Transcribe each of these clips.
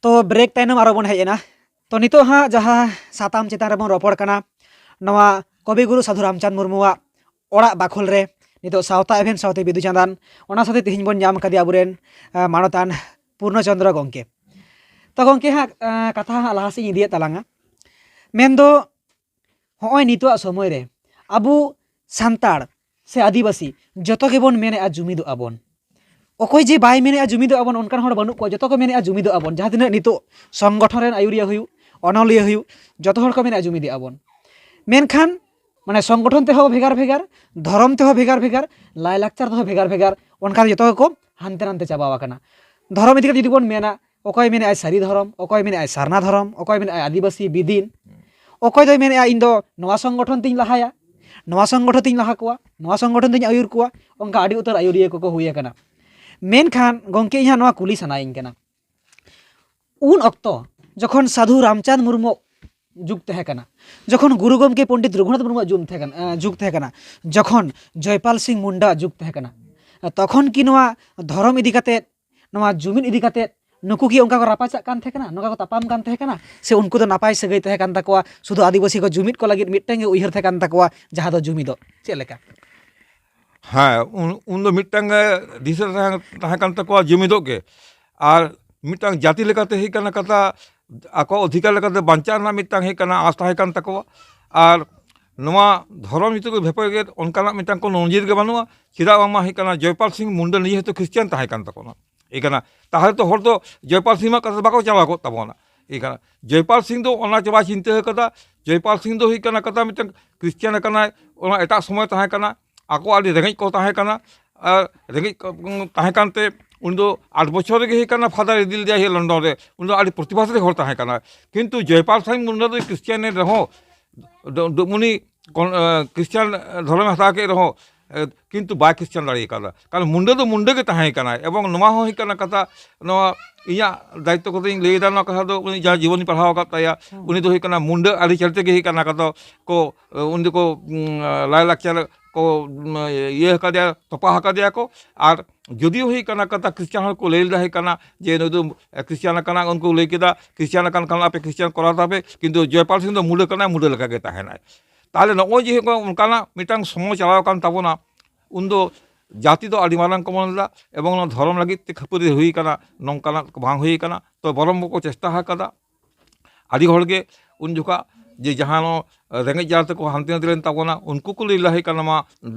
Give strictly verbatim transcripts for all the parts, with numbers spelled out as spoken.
ᱛᱚ, ᱵᱨᱮᱠ ᱛᱟᱭᱱᱚᱢ ᱟᱨᱚ ᱵᱚᱱ ᱦᱮᱡ ᱮᱱᱟ᱾ ᱛᱚ, ᱱᱤᱛᱚᱜ ᱦᱟᱸᱜ ᱡᱟᱦᱟᱸ ᱥᱟᱛᱟᱢ ᱪᱮᱛᱟᱱ ᱨᱮᱵᱚᱱ ᱨᱚᱯᱚᱲ ᱠᱟᱱᱟ, ᱱᱚᱣᱟ ᱠᱚᱵᱤᱜᱩᱨᱩ ᱥᱟᱹᱫᱷᱩ ᱨᱟᱢᱪᱟᱸᱫᱽ ᱢᱩᱨᱢᱩᱣᱟᱜ ᱚᱲᱟᱜ ᱵᱟᱠᱷᱳᱞ ᱨᱮ ᱱᱤᱛᱚᱜ ᱥᱟᱶᱛᱟ ᱮᱵᱷᱮᱱ ᱥᱟᱶᱛᱮ ᱵᱤᱫᱩ ᱪᱟᱸᱫᱟᱱ, ᱚᱱᱟ ᱥᱟᱶᱛᱮ ᱛᱮᱦᱮᱧ ᱵᱚᱱ ᱧᱟᱢ ᱠᱟᱫᱮᱭᱟ ᱟᱵᱚᱨᱮᱱ, ᱟᱸ, ᱢᱟᱱᱚᱛᱟᱱ ᱯᱩᱨᱱᱚ ᱪᱚᱸᱫᱽᱨᱚ ᱜᱚᱢᱠᱮ᱾ ᱛᱚ ᱜᱚᱢᱠᱮ ᱦᱟᱸᱜ, ᱟᱸ, ᱠᱟᱛᱷᱟ ᱦᱟᱸᱜ ᱞᱟᱦᱟ ᱥᱮᱫ ᱤᱧ ᱤᱫᱤᱭᱮᱫ ᱛᱟᱞᱟᱝᱟ᱾ ᱢᱮᱱᱫᱚ ᱦᱚᱸᱜᱼᱚᱭ ᱱᱤᱛᱚᱜᱟᱜ ᱥᱚᱢᱚᱭ ᱨᱮ ᱟᱵᱚ ᱥᱟᱱᱛᱟᱲ ᱥᱮ ᱟᱹᱫᱤᱵᱟᱹᱥᱤ ᱡᱚᱛᱚ ᱜᱮᱵᱚᱱ ᱢᱮᱱᱮᱫᱼᱟ ᱡᱩᱢᱤᱫᱚᱜ ᱟᱵᱚᱱ᱾ ᱚᱠᱚᱭ ᱡᱮ ᱵᱟᱭ ᱢᱮᱱᱮᱫᱼᱟ ᱡᱩᱢᱤᱫᱚᱜ ᱟᱵᱚᱱ, ᱚᱱᱠᱟᱱ ᱦᱚᱲ ᱵᱟᱹᱱᱩᱜ ᱠᱚᱣᱟ, ᱡᱚᱛᱚ ᱠᱚ ᱢᱮᱱᱮᱫᱼᱟ ᱡᱩᱢᱤᱫᱚᱜ ᱟᱵᱚᱱ᱾ ᱡᱟᱦᱟᱸ ᱛᱤᱱᱟᱹᱜ ᱱᱤᱛᱚᱜ ᱥᱚᱝᱜᱚᱴᱷᱚᱱ ᱨᱮᱱ ᱟᱹᱭᱩᱨᱤᱭᱟᱹ ᱦᱩᱭᱩᱜ, ᱚᱱᱚᱞᱤᱭᱟᱹ ᱦᱩᱭᱩᱜ, ᱡᱚᱛᱚ ᱦᱚᱲ ᱠᱚ ᱢᱮᱱᱮᱫᱼᱟ ᱡᱩᱢᱤᱫᱚᱜ ᱟᱵᱚᱱ᱾ ᱢᱮᱱᱠᱷᱟᱱ ᱢᱟᱱᱮ ᱥᱚᱝᱜᱚᱴᱷᱚᱱ ᱛᱮᱦᱚᱸ ᱵᱷᱮᱜᱟᱨ ᱵᱷᱮᱜᱟᱨ, ᱫᱷᱚᱨᱚᱢ ᱛᱮᱦᱚᱸ ᱵᱷᱮᱜᱟᱨ ᱵᱷᱮᱜᱟᱨ, ᱞᱟᱭᱼᱞᱟᱠᱪᱟᱨ ᱛᱮᱦᱚᱸ ᱵᱷᱮᱜᱟᱨ ᱵᱷᱮᱜᱟᱨ, ᱚᱱᱠᱟ ᱡᱚᱛᱚ ᱜᱮᱠᱚ ᱦᱟᱱᱛᱮ ᱱᱟᱱᱛᱮ ᱪᱟᱵᱟᱣ ᱟᱠᱟᱱᱟ᱾ ᱫᱷᱚᱨᱚᱢ ᱤᱫᱤ ᱠᱟᱛᱮ ᱡᱩᱫᱤ ᱵᱚᱱ ᱢᱮᱱᱟ, ᱚᱠᱚᱭ ᱢᱮᱱᱮᱫᱼᱟᱭ ᱥᱟᱹᱨᱤ ᱫᱷᱚᱨᱚᱢ, ᱚᱠᱚᱭ ᱢᱮᱱᱮᱫᱼᱟᱭ ᱥᱟᱨᱱᱟ ᱫᱷᱚᱨᱚᱢ, ᱚᱠᱚᱭ ᱢᱮᱱᱮᱫᱼᱟᱭ ᱟᱹᱫᱤᱵᱟᱹᱥᱤ ᱵᱤᱫᱤᱱ, ᱚᱠᱚᱭ ᱫᱚᱭ ᱢᱮᱱᱮᱫᱼᱟ ᱤᱧ ᱫᱚ ᱱᱚᱣᱟ ᱥᱚᱝᱜᱚᱴᱷᱚᱱ ᱛᱤᱧ ᱞᱟᱦᱟᱭᱟ, ᱱᱚᱣᱟ ᱥᱚᱝᱜᱚᱴᱷᱚᱱ ᱛᱤᱧ ᱞᱟᱦᱟ ᱠᱚᱣᱟ, ᱱᱚᱣᱟ ᱥᱚᱝᱜᱚᱴᱷᱚᱱ ᱛᱤᱧ ᱟᱹᱭᱩᱨ ᱠᱚᱣᱟ, ᱚᱱᱠᱟ ᱟᱹᱰᱤ ᱩᱛᱟᱹᱨ ᱟᱹᱭᱩᱨᱤᱭᱟᱹ ᱠᱚᱠᱚ ᱦᱩᱭ ᱟᱠᱟᱱᱟ᱾ ᱢᱮᱱᱠᱷᱟᱱ ᱜᱚᱢᱠᱮ, ᱤᱧ ᱦᱟᱸᱜ ᱱᱚᱣᱟ ᱠᱩᱞᱤ ᱥᱟᱱᱟᱭᱤᱧ ᱠᱟᱱᱟ, ᱩᱱ ᱚᱠᱛᱚ ᱡᱚᱠᱷᱚᱱ ᱥᱟᱫᱷᱩ ᱨᱟᱢᱪᱟᱸᱫᱽ ᱢᱩᱨᱢᱩ ᱡᱩᱜᱽ ᱛᱟᱦᱮᱸ ᱠᱟᱱᱟ, ᱡᱚᱠᱷᱚᱱ ᱜᱩᱨᱩ ᱜᱚᱢᱠᱮ ᱯᱚᱱᱰᱤᱛ ᱨᱚᱜᱷᱩᱱᱟᱛᱷ ᱢᱩᱨᱢᱩᱣᱟᱜ ᱡᱩᱜᱽ ᱛᱟᱦᱮᱸ ᱠᱟᱱᱟ, ᱮᱸ, ᱡᱩᱜᱽ ᱛᱟᱦᱮᱸ ᱠᱟᱱᱟ, ᱡᱚᱠᱷᱚᱱ ᱡᱚᱭᱯᱟᱞ ᱥᱤᱝ ᱢᱩᱱᱰᱟ ᱡᱩᱜᱽ ᱛᱟᱦᱮᱸ ᱠᱟᱱᱟ, ᱛᱚᱠᱷᱚᱱ ᱠᱤ ᱱᱚᱣᱟ ᱫᱷᱚᱨᱚᱢ ᱤᱫᱤ ᱠᱟᱛᱮ, ᱱᱚᱣᱟ ᱡᱩᱢᱤᱫ ᱤᱫᱤ ᱠᱟᱛᱮ ᱱᱩᱠᱩ ᱠᱤ ᱚᱱᱠᱟ ᱠᱚ ᱨᱟᱯᱟᱪᱟᱜ ᱠᱟᱱ ᱛᱟᱦᱮᱸ ᱠᱟᱱᱟ, ᱱᱚᱝᱠᱟ ᱠᱚ ᱛᱟᱯᱟᱢ ᱠᱟᱱ ᱛᱟᱦᱮᱸ ᱠᱟᱱᱟ, ᱥᱮ ᱩᱱᱠᱩ ᱫᱚ ᱱᱟᱯᱟᱭ ᱥᱟᱹᱜᱟᱹᱭ ᱛᱟᱦᱮᱸ ᱠᱟᱱ ᱛᱟᱠᱚᱣᱟ, ᱥᱩᱫᱷᱩ ᱟᱹᱫᱤᱵᱟᱹᱥᱤ ᱠᱚ ᱡᱩᱢᱤᱫ ᱠᱚ ᱞᱟᱹᱜᱤᱫ ᱢᱤᱫᱴᱟᱝ ᱜᱮ ᱩᱭᱦᱟᱹᱨ ᱛᱟᱦᱮᱸ ᱠᱟᱱ ᱛᱟᱠᱚᱣᱟ, ᱡᱟᱦᱟᱸ ᱫᱚ ᱡᱩᱢᱤᱫᱚᱜ? ᱪᱮᱫ ᱞᱮᱠᱟ? ᱦᱮᱸ, ᱩᱱ, ᱩᱱ ᱫᱚ ᱢᱤᱫᱴᱟᱝ ᱜᱮ ᱫᱤᱥᱟᱹ ᱛᱟᱦᱮᱸ, ᱛᱟᱦᱮᱸ ᱠᱟᱱ ᱛᱟᱠᱚᱣᱟ ᱡᱩᱢᱤᱫᱚᱜ ᱜᱮ, ᱟᱨ ᱢᱤᱫᱴᱟᱝ ᱡᱟᱹᱛᱤ ᱞᱮᱠᱟᱛᱮ ᱦᱩᱭᱩᱜ ᱠᱟᱱᱟ ᱠᱟᱛᱷᱟ, ᱟᱠᱚ ᱚᱫᱷᱤᱠᱟᱨ ᱞᱮᱠᱟᱛᱮ ᱵᱟᱧᱪᱟᱣ ᱨᱮᱱᱟᱜ ᱢᱤᱫᱴᱟᱝ ᱦᱩᱭᱩᱜ ᱠᱟᱱᱟ ᱟᱸᱥ ᱛᱟᱦᱮᱸ ᱠᱟᱱ ᱛᱟᱠᱚᱣᱟ᱾ ᱟᱨ ᱱᱚᱣᱟ ᱫᱷᱚᱨᱚᱢ ᱧᱩᱛᱩᱢ ᱛᱮ ᱵᱮᱯᱟᱨ ᱜᱮ ᱚᱱᱠᱟᱱᱟᱜ ᱢᱤᱫᱴᱟᱝ ᱠᱳᱱᱳ ᱱᱚᱡᱤᱨ ᱜᱮ ᱵᱟᱹᱱᱩᱜᱼᱟ᱾ ᱪᱮᱫᱟᱜ ᱵᱟᱝᱢᱟ ᱦᱩᱭᱩᱜ ᱠᱟᱱᱟ ᱡᱚᱭᱯᱟᱞ ᱥᱤᱝ ᱢᱩᱱᱰᱟ ᱱᱤᱡᱮ ᱦᱚᱭᱛᱳ ᱠᱷᱨᱤᱥᱴᱟᱱ ᱛᱟᱦᱮᱸ ᱠᱟᱱ ᱛᱟᱵᱚᱱᱟ, ᱦᱩᱭᱩᱜ ᱠᱟᱱᱟ, ᱛᱟᱦᱚᱞᱮ ᱛᱚ ᱦᱚᱲ ᱫᱚ ᱡᱚᱭᱯᱟᱞ ᱥᱤᱝ ᱟᱜ ᱠᱟᱛᱷᱟ ᱵᱟᱠᱚ ᱪᱟᱞᱟᱣ ᱠᱚᱜ ᱛᱟᱵᱚᱱᱟ᱾ ᱦᱩᱭᱩᱜ ᱠᱟᱱᱟ, ᱡᱚᱭᱯᱟᱞ ᱥᱤᱝ ᱫᱚ ᱚᱱᱟ ᱪᱮ ᱵᱟᱭ ᱪᱤᱱᱛᱟᱹ ᱟᱠᱟᱫᱟ᱾ ᱡᱚᱭᱯᱟᱞ ᱥᱤᱝ ᱫᱚ ᱦᱩᱭᱩᱜ ᱠᱟᱱᱟ ᱠᱟᱛᱷᱟ ᱢᱤᱫᱴᱟᱝ ᱠᱷᱨᱤᱥᱴᱟᱱ ᱠᱟᱱᱟᱭ, ᱚᱱᱟ ᱮᱴᱟᱜ ᱥᱚᱢᱚᱭ ᱛᱟᱦᱮᱸ ᱠᱟᱱᱟ, ᱟᱠᱚ ᱟᱹᱰᱤ ᱨᱮᱸᱜᱮᱡ ᱠᱚ ᱛᱟᱦᱮᱸ ᱠᱟᱱᱟ, ᱟᱨ ᱨᱮᱸᱜᱮᱡ ᱠᱚ, ᱩᱸ, ᱛᱟᱦᱮᱸ ᱠᱟᱱᱛᱮ ᱩᱱᱤ ᱫᱚ ᱟᱴ ᱵᱚᱪᱷᱚᱨ ᱨᱮᱜᱮ ᱦᱩᱭᱩᱜ ᱠᱟᱱᱟ ᱯᱷᱟᱫᱟᱨ ᱤᱫᱤ ᱞᱮᱫᱮᱭᱟ ᱦᱩᱭᱩᱜ ᱞᱚᱱᱰᱚᱱ ᱨᱮ᱾ ᱩᱱᱤ ᱫᱚ ᱟᱹᱰᱤ ᱯᱨᱚᱛᱤᱵᱷᱟᱥᱟᱞᱤ ᱦᱚᱲ ᱛᱟᱦᱮᱸ ᱠᱟᱱᱟ, ᱠᱤᱱᱛᱩ ᱡᱚᱭᱯᱟᱞ ᱥᱤᱝ ᱢᱩᱱᱰᱟ ᱫᱚ ᱠᱷᱨᱤᱥᱴᱟᱱ ᱮᱱ ᱨᱮᱦᱚᱸ, ᱫᱚ, ᱫᱚ, ᱩᱱᱤ ᱠᱚᱱ-, ᱮ, ᱠᱷᱨᱤᱥᱴᱟᱱ ᱫᱷᱚᱨᱚᱢᱮ ᱦᱟᱛᱟᱣ ᱠᱮᱫ ᱨᱮᱦᱚᱸ, ᱮ, ᱠᱤᱱᱛᱩ ᱵᱟᱭ ᱠᱷᱨᱤᱥᱪᱟᱱ ᱫᱟᱲᱮ ᱠᱟᱫᱟ᱾ ᱠᱟᱨᱚᱱ ᱢᱩᱱᱰᱟᱹ ᱫᱚ ᱢᱩᱱᱰᱟᱹ ᱜᱮ ᱛᱟᱦᱮᱸ ᱠᱟᱱᱟᱭ᱾ ᱮᱵᱚᱝ ᱱᱚᱣᱟ ᱦᱚᱸ ᱦᱩᱭᱩᱜ ᱠᱟᱱᱟ ᱠᱟᱛᱷᱟ, ᱱᱚᱣᱟ ᱤᱧᱟᱹᱜ ᱫᱟᱭᱤᱛᱛᱚ ᱠᱟᱛᱮᱧ ᱞᱟᱹᱭ ᱮᱫᱟ, ᱱᱚᱣᱟ ᱠᱟᱛᱷᱟ ᱫᱚ ᱩᱱᱤ ᱡᱟᱦᱟᱸ ᱡᱤᱵᱚᱱᱤ ᱯᱟᱲᱦᱟᱣ ᱟᱠᱟᱫ ᱛᱟᱭᱟ, ᱦᱩᱸ᱾ ᱩᱱᱤ ᱫᱚ ᱦᱩᱭᱩᱜ ᱠᱟᱱᱟ ᱢᱩᱱᱰᱟᱹ ᱟᱹᱨᱤᱪᱟᱹᱞᱤ ᱛᱮᱜᱮ ᱦᱩᱭᱩᱜ ᱠᱟᱱᱟ ᱠᱟᱛᱷᱟ ᱠᱚ, ᱩᱱ ᱫᱚᱠᱚ, ᱩᱸ, ᱞᱟᱭᱼᱞᱟᱠᱪᱟᱨ ᱠᱚ, ᱩᱸ, ᱤᱭᱟᱹ ᱟᱠᱟᱫᱮᱭᱟ, ᱛᱚᱯᱟ ᱟᱠᱟᱫᱮᱭᱟ ᱠᱚ᱾ ᱟᱨ ᱡᱩᱫᱤᱭᱳ ᱦᱩᱭᱩᱜ ᱠᱟᱱᱟ ᱠᱟᱛᱷᱟ ᱠᱷᱨᱤᱥᱪᱟᱱ ᱦᱚᱲ ᱠᱚ ᱞᱟᱹᱭ ᱞᱮᱫᱟ ᱦᱩᱭᱩᱜ ᱠᱟᱱᱟ ᱡᱮ ᱱᱩᱭ ᱫᱚ ᱠᱷᱨᱤᱥᱪᱟᱱ ᱟᱠᱟᱱᱟ, ᱩᱱᱠᱩ ᱞᱟᱹᱭ ᱠᱮᱫᱟ ᱠᱷᱨᱤᱥᱪᱟᱱ ᱟᱠᱟᱱ ᱠᱷᱟᱱ ᱟᱯᱮ ᱠᱷᱨᱤᱥᱪᱟᱱ ᱠᱚᱨᱟᱣ ᱛᱟᱯᱮ, ᱠᱤᱱᱛᱩ ᱡᱚᱭᱯᱟᱞ ᱥᱤᱝ ᱫᱚ ᱢᱩᱰᱟᱹ ᱠᱟᱱᱟᱭ, ᱢᱩᱰᱟᱹ ᱞᱮᱠᱟ ᱜᱮ ᱛᱟᱦᱮᱱᱟᱭ᱾ ᱛᱟᱦᱚᱞᱮ ᱱᱚᱜᱼᱚᱭ ᱡᱮ ᱦᱩᱭᱩᱜ ᱠᱟᱱᱟ ᱚᱱᱠᱟᱱᱟᱜ ᱢᱤᱫᱴᱟᱝ ᱥᱚᱢᱚᱭ ᱪᱟᱞᱟᱣ ᱟᱠᱟᱱ ᱛᱟᱵᱚᱱᱟ, ᱩᱱᱫᱚ ᱡᱟᱹᱛᱤ ᱫᱚ ᱟᱹᱰᱤ ᱢᱟᱨᱟᱝ ᱠᱚ ᱢᱚᱱᱮ ᱞᱮᱫᱟ ᱮᱵᱚᱝ ᱱᱚᱣᱟ ᱫᱷᱚᱨᱚᱢ ᱞᱟᱹᱜᱤᱫ ᱛᱮ ᱠᱷᱟᱹᱯᱟᱹᱨᱤ ᱦᱩᱭ ᱟᱠᱟᱱᱟ, ᱱᱚᱝᱠᱟᱱᱟᱜ ᱵᱟᱝ ᱦᱩᱭ ᱟᱠᱟᱱᱟ᱾ ᱛᱚ ᱵᱚᱨᱚᱝ ᱵᱚᱠᱚ ᱪᱮᱥᱴᱟ ᱟᱠᱟᱫᱟ᱾ ᱟᱹᱰᱤ ᱦᱚᱲᱜᱮ ᱩᱱ ᱡᱚᱠᱷᱟ ᱡᱮ ᱡᱟᱦᱟᱸ ᱱᱚ ᱨᱮᱸᱜᱮᱡ ᱡᱟᱞᱟ ᱛᱮᱠᱚ ᱦᱟᱱᱛᱮ ᱱᱟᱛᱮ ᱞᱮᱱ ᱛᱟᱵᱚᱱᱟ, ᱩᱱᱠᱩ ᱠᱚ ᱞᱟᱹᱭ ᱞᱟᱹᱦᱤ ᱠᱟᱱᱟ ᱢᱟ,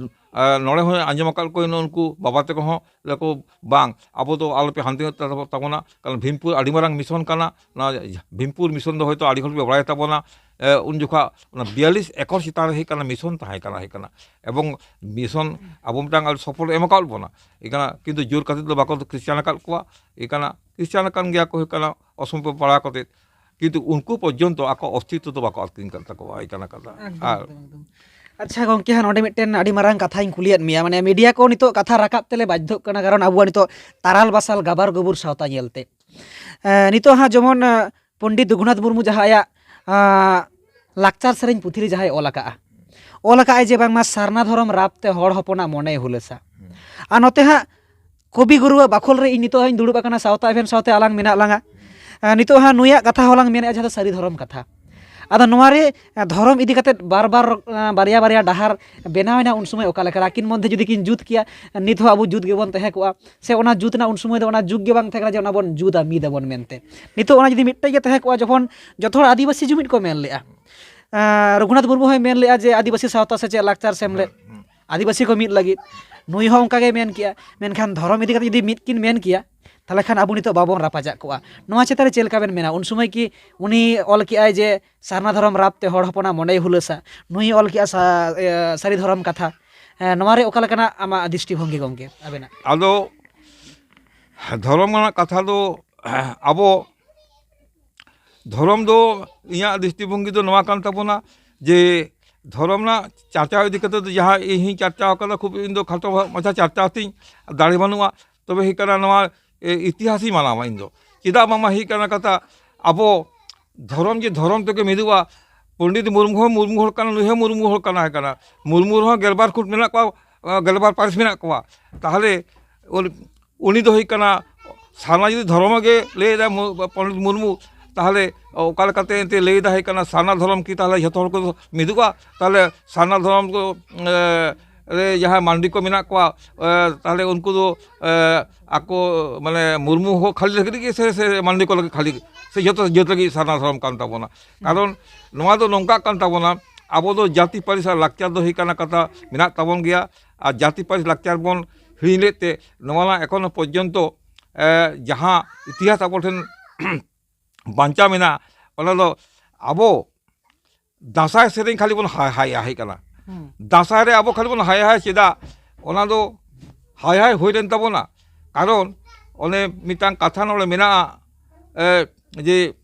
ᱟᱨ ᱱᱚᱰᱮ ᱦᱚᱸ ᱟᱸᱡᱚᱢ ᱟᱠᱟᱫ ᱠᱚᱣᱟᱧ ᱩᱱᱠᱩ ᱵᱟᱵᱟ ᱛᱮᱠᱚ ᱦᱚᱸ ᱞᱟᱹᱭ ᱠᱚ, "ᱵᱟᱝ, ᱟᱵᱚ ᱫᱚ ᱟᱞᱚᱯᱮ ᱦᱟᱱᱛᱮ ᱱᱟᱛᱮ ᱛᱟᱵᱚᱱᱟ", ᱠᱟᱨᱚᱱ ᱵᱷᱤᱢᱯᱩᱨ ᱟᱹᱰᱤ ᱢᱟᱨᱟᱝ ᱢᱤᱥᱚᱱ ᱠᱟᱱᱟ᱾ ᱱᱚᱣᱟ ᱵᱷᱤᱢᱯᱩᱨ ᱢᱤᱥᱚᱱ ᱫᱚ ᱦᱚᱭᱛᱳ ᱟᱹᱰᱤ ᱦᱚᱲ ᱯᱮ ᱵᱟᱲᱟᱭ ᱛᱟᱵᱚᱱᱟ᱾ ᱮ, ᱩᱱ ᱡᱚᱠᱷᱟ ᱚᱱᱟ ᱵᱤᱭᱟᱞᱤᱥ ᱮᱠᱚᱨ ᱪᱮᱛᱟᱱ ᱨᱮ ᱦᱩᱭᱩᱜ ᱠᱟᱱᱟ ᱢᱤᱥᱚᱱ ᱛᱟᱦᱮᱸ ᱠᱟᱱᱟ, ᱦᱩᱭᱩᱜ ᱠᱟᱱᱟ᱾ ᱮᱵᱚᱝ ᱢᱤᱥᱚᱱ ᱟᱵᱚ ᱢᱤᱫᱴᱟᱝ ᱟᱹᱰᱤ ᱥᱚᱯᱷᱚᱞ ᱮᱢ ᱟᱠᱟᱫ ᱵᱚᱱᱟ, ᱦᱩᱭᱩᱜ ᱠᱟᱱᱟ, ᱠᱤᱱᱛᱩ ᱡᱳᱨ ᱠᱟᱛᱮ ᱫᱚ ᱵᱟᱠᱚ ᱠᱷᱨᱤᱥᱪᱟᱱ ᱟᱠᱟᱫ ᱠᱚᱣᱟ, ᱦᱩᱭᱩᱜ ᱠᱟᱱᱟ, ᱠᱷᱨᱤᱥᱪᱟᱱ ᱟᱠᱟᱱ ᱜᱮᱭᱟ ᱠᱚ, ᱦᱩᱭᱩᱜ ᱠᱟᱱᱟ, ᱚᱥᱚᱢᱯᱚᱨᱠ ᱯᱟᱲᱟᱣ ᱠᱟᱛᱮ᱾ ᱠᱤᱱᱛᱩ ᱩᱱᱠᱩ ᱯᱚᱨᱡᱚᱱᱛᱚ ᱟᱠᱚ ᱚᱥᱛᱤᱛᱛᱚ ᱫᱚ ᱵᱟᱠᱚ ᱟᱹᱠᱷᱨᱤᱧ ᱠᱟᱫ ᱛᱟᱠᱚᱣᱟ, ᱦᱩᱭᱩᱜ ᱠᱟᱱᱟ ᱠᱟᱛᱷᱟ᱾ ᱮᱠᱫᱚᱢ, ᱟᱨ ᱮᱠᱫᱚᱢ, ᱮᱠᱫᱚᱢ᱾ ᱟᱪᱪᱷᱟ ᱜᱚᱝᱠᱮ, ᱦᱟᱸᱜ ᱱᱚᱰᱮ ᱢᱤᱫᱴᱮᱱ ᱟᱹᱰᱤ ᱢᱟᱨᱟᱝ ᱠᱟᱛᱷᱟᱧ ᱠᱩᱞᱤᱭᱮᱫ ᱢᱮᱭᱟ, ᱢᱟᱱᱮ ᱢᱤᱰᱤᱭᱟ ᱠᱚ ᱱᱤᱛᱚᱜ ᱠᱟᱛᱷᱟ ᱨᱟᱠᱟᱵ ᱛᱮᱞᱮ ᱵᱟᱫᱽᱫᱷᱚᱜ ᱠᱟᱱᱟ, ᱠᱟᱨᱚᱱ ᱟᱵᱚᱣᱟᱜ ᱱᱤᱛᱚᱜ ᱛᱟᱨᱟᱞ ᱵᱟᱥᱟᱞ ᱜᱟᱵᱟᱨ ᱜᱩᱵᱩᱨ ᱥᱟᱶᱛᱟ ᱧᱮᱞᱛᱮ᱾ ᱮᱸ, ᱱᱤᱛᱚᱜ ᱦᱟᱸᱜ ᱡᱮᱢᱚᱱ, ᱮᱸ, ᱯᱚᱱᱰᱤᱛ ᱨᱚᱜᱷᱩᱱᱟᱛᱷ ᱢᱩᱨᱢᱩ ᱡᱟᱦᱟᱸ ᱟᱭᱟᱜ, ᱟᱸ, ᱞᱟᱠᱪᱟᱨ ᱥᱮᱨᱮᱧ ᱯᱩᱛᱷᱤ ᱨᱮ ᱡᱟᱦᱟᱸᱭ ᱚᱞ ᱟᱠᱟᱜᱼᱟ, ᱚᱞ ᱟᱠᱟᱜᱼᱟᱭ ᱡᱮ ᱵᱟᱝᱢᱟ ᱥᱟᱨᱱᱟ ᱫᱷᱚᱨᱚᱢ ᱨᱟᱯ ᱛᱮ ᱦᱚᱲ ᱦᱚᱯᱚᱱᱟᱜ ᱢᱚᱱᱮᱭ ᱦᱩᱞᱟᱹᱥᱟ᱾ ᱟᱨ ᱱᱚᱛᱮ ᱦᱟᱸᱜ ᱠᱚᱵᱤ ᱜᱩᱨᱩᱣᱟᱜ ᱵᱟᱠᱷᱳᱞ ᱨᱮ ᱤᱧ ᱱᱤᱛᱚᱜ ᱦᱟᱸᱜ ᱤᱧ ᱫᱩᱲᱩᱵ ᱟᱠᱟᱱᱟ, ᱥᱟᱶᱛᱟ ᱮᱯᱷ ᱮᱢ ᱥᱟᱶᱛᱮ ᱟᱞᱟᱝ ᱢᱮᱱᱟᱜ ᱞᱟᱝᱟ᱾ ᱟᱸ, ᱱᱤᱛᱚᱜ ᱦᱟᱸᱜ ᱱᱩᱭᱟᱜ ᱠᱟᱛᱷᱟ ᱦᱚᱸᱞᱟᱝ ᱢᱮᱱᱮᱫᱼᱟ, ᱡᱟᱦᱟᱸ ᱫᱚ ᱥᱟᱹᱨᱤ ᱫᱷᱚᱨᱚᱢ ᱠᱟᱛᱷᱟ᱾ ᱟᱫᱚ ᱱᱚᱣᱟ ᱨᱮ, ᱟᱸ, ᱫᱷᱚᱨᱚᱢ ᱤᱫᱤ ᱠᱟᱛᱮᱫ ᱵᱟᱨ ᱵᱟᱨ, ᱟᱸ, ᱵᱟᱨᱭᱟ ᱵᱟᱨᱭᱟ ᱰᱟᱦᱟᱨ ᱵᱮᱱᱟᱣ ᱮᱱᱟ, ᱩᱱ ᱥᱚᱢᱚᱭ ᱚᱠᱟ ᱞᱮᱠᱟ ᱟᱹᱠᱤᱱ ᱢᱚᱫᱽᱫᱷᱮ ᱡᱩᱫᱤ ᱠᱤᱱ ᱡᱩᱛ ᱠᱮᱭᱟ, ᱱᱤᱛ ᱦᱚᱸ ᱟᱵᱚ ᱡᱩᱛ ᱜᱮᱵᱚᱱ ᱛᱟᱦᱮᱸ ᱠᱚᱜᱼᱟ, ᱥᱮ ᱚᱱᱟ ᱡᱩᱛ ᱨᱮᱱᱟᱜ ᱩᱱ ᱥᱚᱢᱚᱭ ᱫᱚ ᱚᱱᱟ ᱡᱩᱜᱽ ᱜᱮ ᱵᱟᱝ ᱛᱟᱦᱮᱸ ᱠᱟᱱᱟ ᱡᱮ ᱚᱱᱟ ᱵᱚᱱ ᱡᱩᱛᱟ, ᱢᱤᱫ ᱟᱵᱚᱱ ᱢᱮᱱᱛᱮ᱾ ᱱᱤᱛᱚᱜ ᱚᱱᱟ ᱡᱩᱫᱤ ᱢᱤᱫᱴᱮᱡ ᱜᱮ ᱛᱟᱦᱮᱸ ᱠᱚᱜᱼᱟ, ᱡᱚᱠᱷᱚᱱ ᱡᱚᱛᱚ ᱦᱚᱲ ᱟᱹᱫᱤᱵᱟᱹᱥᱤ ᱡᱩᱢᱤᱫ ᱠᱚ ᱢᱮᱱ ᱞᱮᱜᱼᱟ, ᱟᱸ, ᱨᱚᱜᱷᱩᱱᱟᱛᱷ ᱢᱩᱨᱢᱩ ᱦᱚᱸᱭ ᱢᱮᱱ ᱞᱮᱜᱼᱟ ᱡᱮ ᱟᱹᱫᱤᱵᱟᱹᱥᱤ ᱥᱟᱶᱛᱟ ᱥᱮᱪᱮᱫ ᱞᱟᱠᱪᱟᱨ ᱥᱮᱢᱞᱮᱫ, ᱟᱹᱫᱤᱵᱟᱹᱥᱤ ᱠᱚ ᱢᱤᱫ ᱞᱟᱹᱜᱤᱫ, ᱱᱩᱭ ᱦᱚᱸ ᱚᱱᱠᱟ ᱜᱮᱭ ᱢᱮᱱ ᱠᱮᱜᱼᱟ᱾ ᱢᱮᱱᱠᱷᱟᱱ ᱫᱷᱚᱨᱚᱢ ᱤᱫᱤ ᱠᱟᱛᱮ ᱡᱩᱫᱤ ᱢᱤᱫ ᱠᱤᱱ ᱢᱮᱱ ᱠᱮᱭᱟ, ᱛᱟᱦᱚᱞᱮ ᱠᱷᱟᱱ ᱟᱵᱚ ᱱᱤᱛᱚᱜ ᱵᱟᱵᱚᱱ ᱨᱟᱯᱟᱪᱟᱜ ᱠᱚᱜᱼᱟ᱾ ᱱᱚᱣᱟ ᱪᱮᱛᱟᱱ ᱨᱮ ᱪᱮᱫ ᱞᱮᱠᱟ ᱵᱮᱱ ᱢᱮᱱᱟ? ᱩᱱ ᱥᱚᱢᱚᱭ ᱠᱤ ᱩᱱᱤ ᱚᱞ ᱠᱮᱜᱼᱟᱭ ᱡᱮ ᱥᱟᱨᱱᱟ ᱫᱷᱚᱨᱚᱢ ᱨᱟᱯ ᱛᱮ ᱦᱚᱲ ᱦᱚᱯᱚᱱᱟᱜ ᱢᱚᱱᱮᱭ ᱦᱩᱞᱟᱹᱥᱟ, ᱱᱩᱭ ᱚᱞ ᱠᱮᱜᱼᱟ ᱥᱟ-, ᱮ, ᱥᱟᱹᱨᱤ ᱫᱷᱚᱨᱚᱢ ᱠᱟᱛᱷᱟ? ᱮ, ᱱᱚᱣᱟ ᱨᱮ ᱚᱠᱟ ᱞᱮᱠᱟᱱᱟᱜ ᱟᱢᱟᱜ ᱫᱨᱤᱥᱴᱤᱵᱷᱚᱝᱜᱤ ᱜᱚᱢᱠᱮ ᱟᱵᱮᱱᱟᱜ? ᱟᱫᱚ ᱫᱷᱚᱨᱚᱢ ᱨᱮᱱᱟᱜ ᱠᱟᱛᱷᱟ ᱫᱚ, ᱟᱵᱚ ᱫᱷᱚᱨᱚᱢ ᱫᱚ ᱤᱧᱟᱹᱜ ᱫᱨᱤᱥᱴᱤᱵᱷᱚᱝᱜᱤ ᱫᱚ ᱱᱚᱣᱟ ᱠᱟᱱ ᱛᱟᱵᱚᱱᱟ ᱡᱮ ᱫᱷᱚᱨᱚᱢ ᱨᱮᱱᱟᱜ ᱪᱟᱨᱪᱟᱣ ᱤᱫᱤ ᱠᱟᱛᱮ ᱫᱚ ᱡᱟᱦᱟᱸ ᱤᱧ ᱦᱚᱸᱧ ᱪᱟᱨᱪᱟᱣ ᱠᱟᱫᱟ, ᱠᱷᱩᱵ ᱤᱧ ᱫᱚ ᱠᱷᱟᱴᱚ ᱢᱟᱪᱷᱟ ᱪᱟᱨᱪᱟᱣ ᱛᱤᱧ ᱫᱟᱲᱮ ᱵᱟᱹᱱᱩᱜᱼᱟ᱾ ᱛᱚᱵᱮ ᱦᱩᱭᱩᱜ ᱠᱟᱱᱟ ᱱᱚᱣᱟ, ᱮ, ᱤᱛᱤᱦᱟᱥᱤᱧ ᱢᱟᱱᱟᱣᱟ ᱤᱧ ᱫᱚ᱾ ᱪᱮᱫᱟᱜ ᱵᱟᱝᱢᱟ ᱦᱩᱭᱩᱜ ᱠᱟᱱᱟ ᱠᱟᱛᱷᱟ, ᱟᱵᱚ ᱫᱷᱚᱨᱚᱢ ᱡᱮ ᱫᱷᱚᱨᱚᱢ ᱛᱮᱜᱮ ᱢᱤᱫᱚᱜᱼᱟ᱾ ᱯᱚᱱᱰᱤᱛ ᱢᱩᱨᱢᱩ ᱦᱚᱸ ᱢᱩᱨᱢᱩ ᱦᱚᱲ ᱠᱟᱱᱟ, ᱱᱩᱭ ᱦᱚᱸ ᱢᱩᱨᱢᱩ ᱦᱚᱲ ᱠᱟᱱᱟᱭ ᱠᱟᱱᱟ᱾ ᱢᱩᱨᱢᱩ ᱨᱮᱦᱚᱸ ᱜᱮᱞᱵᱟᱨ ᱠᱷᱩᱸᱴ ᱢᱮᱱᱟᱜ ᱠᱚᱣᱟ, ᱮ, ᱜᱮᱞᱵᱟᱨ ᱯᱟᱹᱨᱤᱥ ᱢᱮᱱᱟᱜ ᱠᱚᱣᱟ᱾ ᱛᱟᱦᱚᱞᱮ ᱩᱱ-, ᱩᱱᱤ ᱫᱚ ᱦᱩᱭᱩᱜ ᱠᱟᱱᱟ ᱥᱟᱨᱱᱟ ᱡᱩᱫᱤ ᱫᱷᱚᱨᱚᱢ ᱜᱮ ᱞᱟᱹᱭ ᱮᱫᱟ ᱢᱩ-, ᱯᱚᱱᱰᱤᱛ ᱢᱩᱨᱢᱩ, ᱛᱟᱦᱚᱞᱮ ᱚᱠᱟ ᱞᱮᱠᱟᱛᱮ ᱮᱱᱛᱮ ᱞᱟᱹᱭ ᱮᱫᱟ ᱦᱩᱭᱩᱜ ᱠᱟᱱᱟ ᱥᱟᱨᱱᱟ ᱫᱷᱚᱨᱚᱢ ᱠᱤ ᱛᱟᱦᱚᱞᱮ ᱡᱷᱚᱛᱚ ᱦᱚᱲ ᱠᱚ ᱢᱤᱫᱚᱜᱼᱟ? ᱛᱟᱦᱚᱞᱮ ᱥᱟᱨᱱᱟ ᱫᱷᱚᱨᱚᱢ ᱠᱚ, ᱮ, ᱨᱮ ᱡᱟᱦᱟᱸᱭ ᱢᱟᱱᱰᱤ ᱠᱚ ᱢᱮᱱᱟᱜ ᱠᱚᱣᱟ, ᱮ, ᱛᱟᱦᱚᱞᱮ ᱩᱱᱠᱩ ᱫᱚ, ᱮ, ᱟᱠᱚ ᱢᱟᱱᱮ ᱢᱩᱨᱢᱩ ᱦᱚᱸ ᱠᱷᱟᱹᱞᱤ ᱞᱟᱹᱜᱤᱫ ᱜᱮ ᱥᱮ, ᱥᱮ ᱢᱟᱱᱰᱤ ᱠᱚ ᱞᱟᱹᱜᱤᱫ ᱠᱷᱟᱹᱞᱤ ᱥᱮ ᱡᱷᱚᱛᱚ ᱡᱟᱹᱛ ᱞᱟᱹᱜᱤᱫ ᱥᱟᱨᱱᱟ ᱫᱷᱚᱨᱚᱢ ᱠᱟᱱ ᱛᱟᱵᱚᱱᱟ? ᱠᱟᱨᱚᱱ ᱱᱚᱣᱟ ᱫᱚ ᱱᱚᱝᱠᱟ ᱠᱟᱱ ᱛᱟᱵᱚᱱᱟ, ᱟᱵᱚ ᱫᱚ ᱡᱟᱹᱛᱤ ᱯᱟᱹᱨᱤᱥ ᱟᱨ ᱞᱟᱠᱪᱟᱨ ᱫᱚ ᱦᱩᱭᱩᱜ ᱠᱟᱱᱟ ᱠᱟᱛᱷᱟ ᱢᱮᱱᱟᱜ ᱛᱟᱵᱚᱱ ᱜᱮᱭᱟ, ᱟᱨ ᱡᱟᱹᱛᱤ ᱯᱟᱹᱨᱤᱥ ᱞᱟᱠᱪᱟᱨ ᱵᱚᱱ ᱦᱤᱲᱤᱧ ᱞᱮᱫ ᱛᱮ ᱱᱚᱣᱟ ᱨᱮᱱᱟᱜ ᱮᱠᱷᱚᱱᱳ ᱯᱚᱨᱡᱚᱱᱛᱚ, ᱮ, ᱡᱟᱦᱟᱸ ᱤᱛᱤᱦᱟᱥ ᱟᱵᱚ ᱴᱷᱮᱱ ᱵᱟᱧᱪᱟᱣ ᱢᱮᱱᱟᱜᱼᱟ, ᱚᱱᱟ ᱫᱚ ᱟᱵᱚ ᱫᱟᱸᱥᱟᱭ ᱥᱮᱨᱮᱧ ᱠᱷᱟᱹᱞᱤ ᱵᱚᱱ ᱦᱟᱭ ᱦᱟᱭᱟ ᱦᱮᱡ ᱠᱟᱱᱟ᱾ ᱦᱩᱸ᱾ ᱫᱟᱸᱥᱟᱭ ᱨᱮ ᱟᱵᱚ ᱠᱷᱟᱹᱞᱤ ᱵᱚᱱ ᱦᱟᱭ ᱦᱟᱭ ᱪᱮᱫᱟᱜ? ᱚᱱᱟ ᱫᱚ ᱦᱟᱭ ᱦᱟᱭ ᱦᱩᱭ ᱞᱮᱱ ᱛᱟᱵᱚᱱᱟ, ᱠᱟᱨᱚᱱ ᱚᱱᱮ ᱢᱤᱫᱴᱟᱝ ᱠᱟᱛᱷᱟ ᱱᱚᱰᱮ ᱢᱮᱱᱟᱜᱼᱟ, ᱮ, ᱡᱮ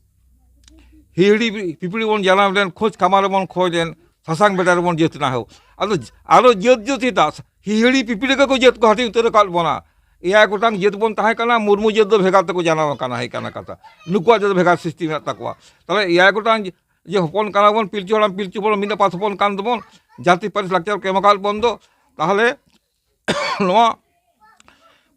ᱦᱤᱦᱤᱲᱤ ᱯᱤᱯᱤᱲᱤ ᱵᱚᱱ ᱡᱟᱱᱟᱢ ᱞᱮᱱ, ᱠᱷᱳᱡᱽ ᱠᱷᱟᱢᱟᱨ ᱨᱮᱵᱚᱱ ᱠᱷᱚᱭ ᱞᱮᱱ, ᱥᱟᱥᱟᱝ ᱵᱮᱰᱟ ᱨᱮᱵᱚᱱ ᱡᱟᱹᱛ ᱮᱱᱟ ᱦᱳ᱾ ᱟᱫᱚ ᱟᱨᱚ ᱡᱟᱹᱛ ᱡᱟᱹᱛ ᱪᱮᱫᱟᱜ? ᱦᱤᱦᱤᱲᱤ ᱯᱤᱯᱤᱲᱤ ᱜᱮᱠᱚ ᱡᱟᱹᱛ ᱠᱚ ᱦᱟᱹᱴᱤᱧ ᱩᱛᱟᱹᱨ ᱟᱠᱟᱫ ᱵᱚᱱᱟ᱾ ᱮᱭᱟᱭ ᱜᱚᱴᱟᱝ ᱡᱟᱹᱛ ᱵᱚᱱ ᱛᱟᱦᱮᱸ ᱠᱟᱱᱟ, ᱢᱩᱨᱢᱩ ᱡᱟᱹᱛ ᱫᱚ ᱵᱷᱮᱜᱟᱨ ᱛᱮᱠᱚ ᱡᱟᱱᱟᱢ ᱟᱠᱟᱱᱟ ᱦᱮᱡ ᱠᱟᱱᱟ ᱠᱟᱛᱷᱟ᱾ ᱱᱩᱠᱩᱣᱟᱜ ᱡᱟᱹᱛ ᱵᱷᱮᱜᱟᱨ ᱥᱤᱥᱴᱮᱢ ᱢᱮᱱᱟᱜ ᱛᱟᱠᱚᱣᱟ᱾ ᱛᱟᱦᱚᱞᱮ ᱮᱭᱟᱭ ᱜᱚᱴᱟᱝ ᱡᱮ ᱦᱚᱯᱚᱱ ᱠᱟᱱᱟ ᱵᱚᱱ, ᱯᱤᱞᱪᱩ ᱦᱟᱲᱟᱢ ᱯᱤᱞᱪᱩ ᱵᱩᱲᱦᱤ ᱢᱤᱫ ᱟᱯᱟᱛ ᱦᱚᱯᱚᱱ ᱠᱟᱱ ᱛᱟᱵᱚᱱ, ᱡᱟᱹᱛᱤ ᱯᱟᱹᱨᱤᱥ ᱞᱟᱠᱪᱟᱨ ᱠᱚ ᱮᱢ ᱟᱠᱟᱫ ᱵᱚᱱ ᱫᱚ, ᱛᱟᱦᱚᱞᱮ ᱱᱚᱣᱟ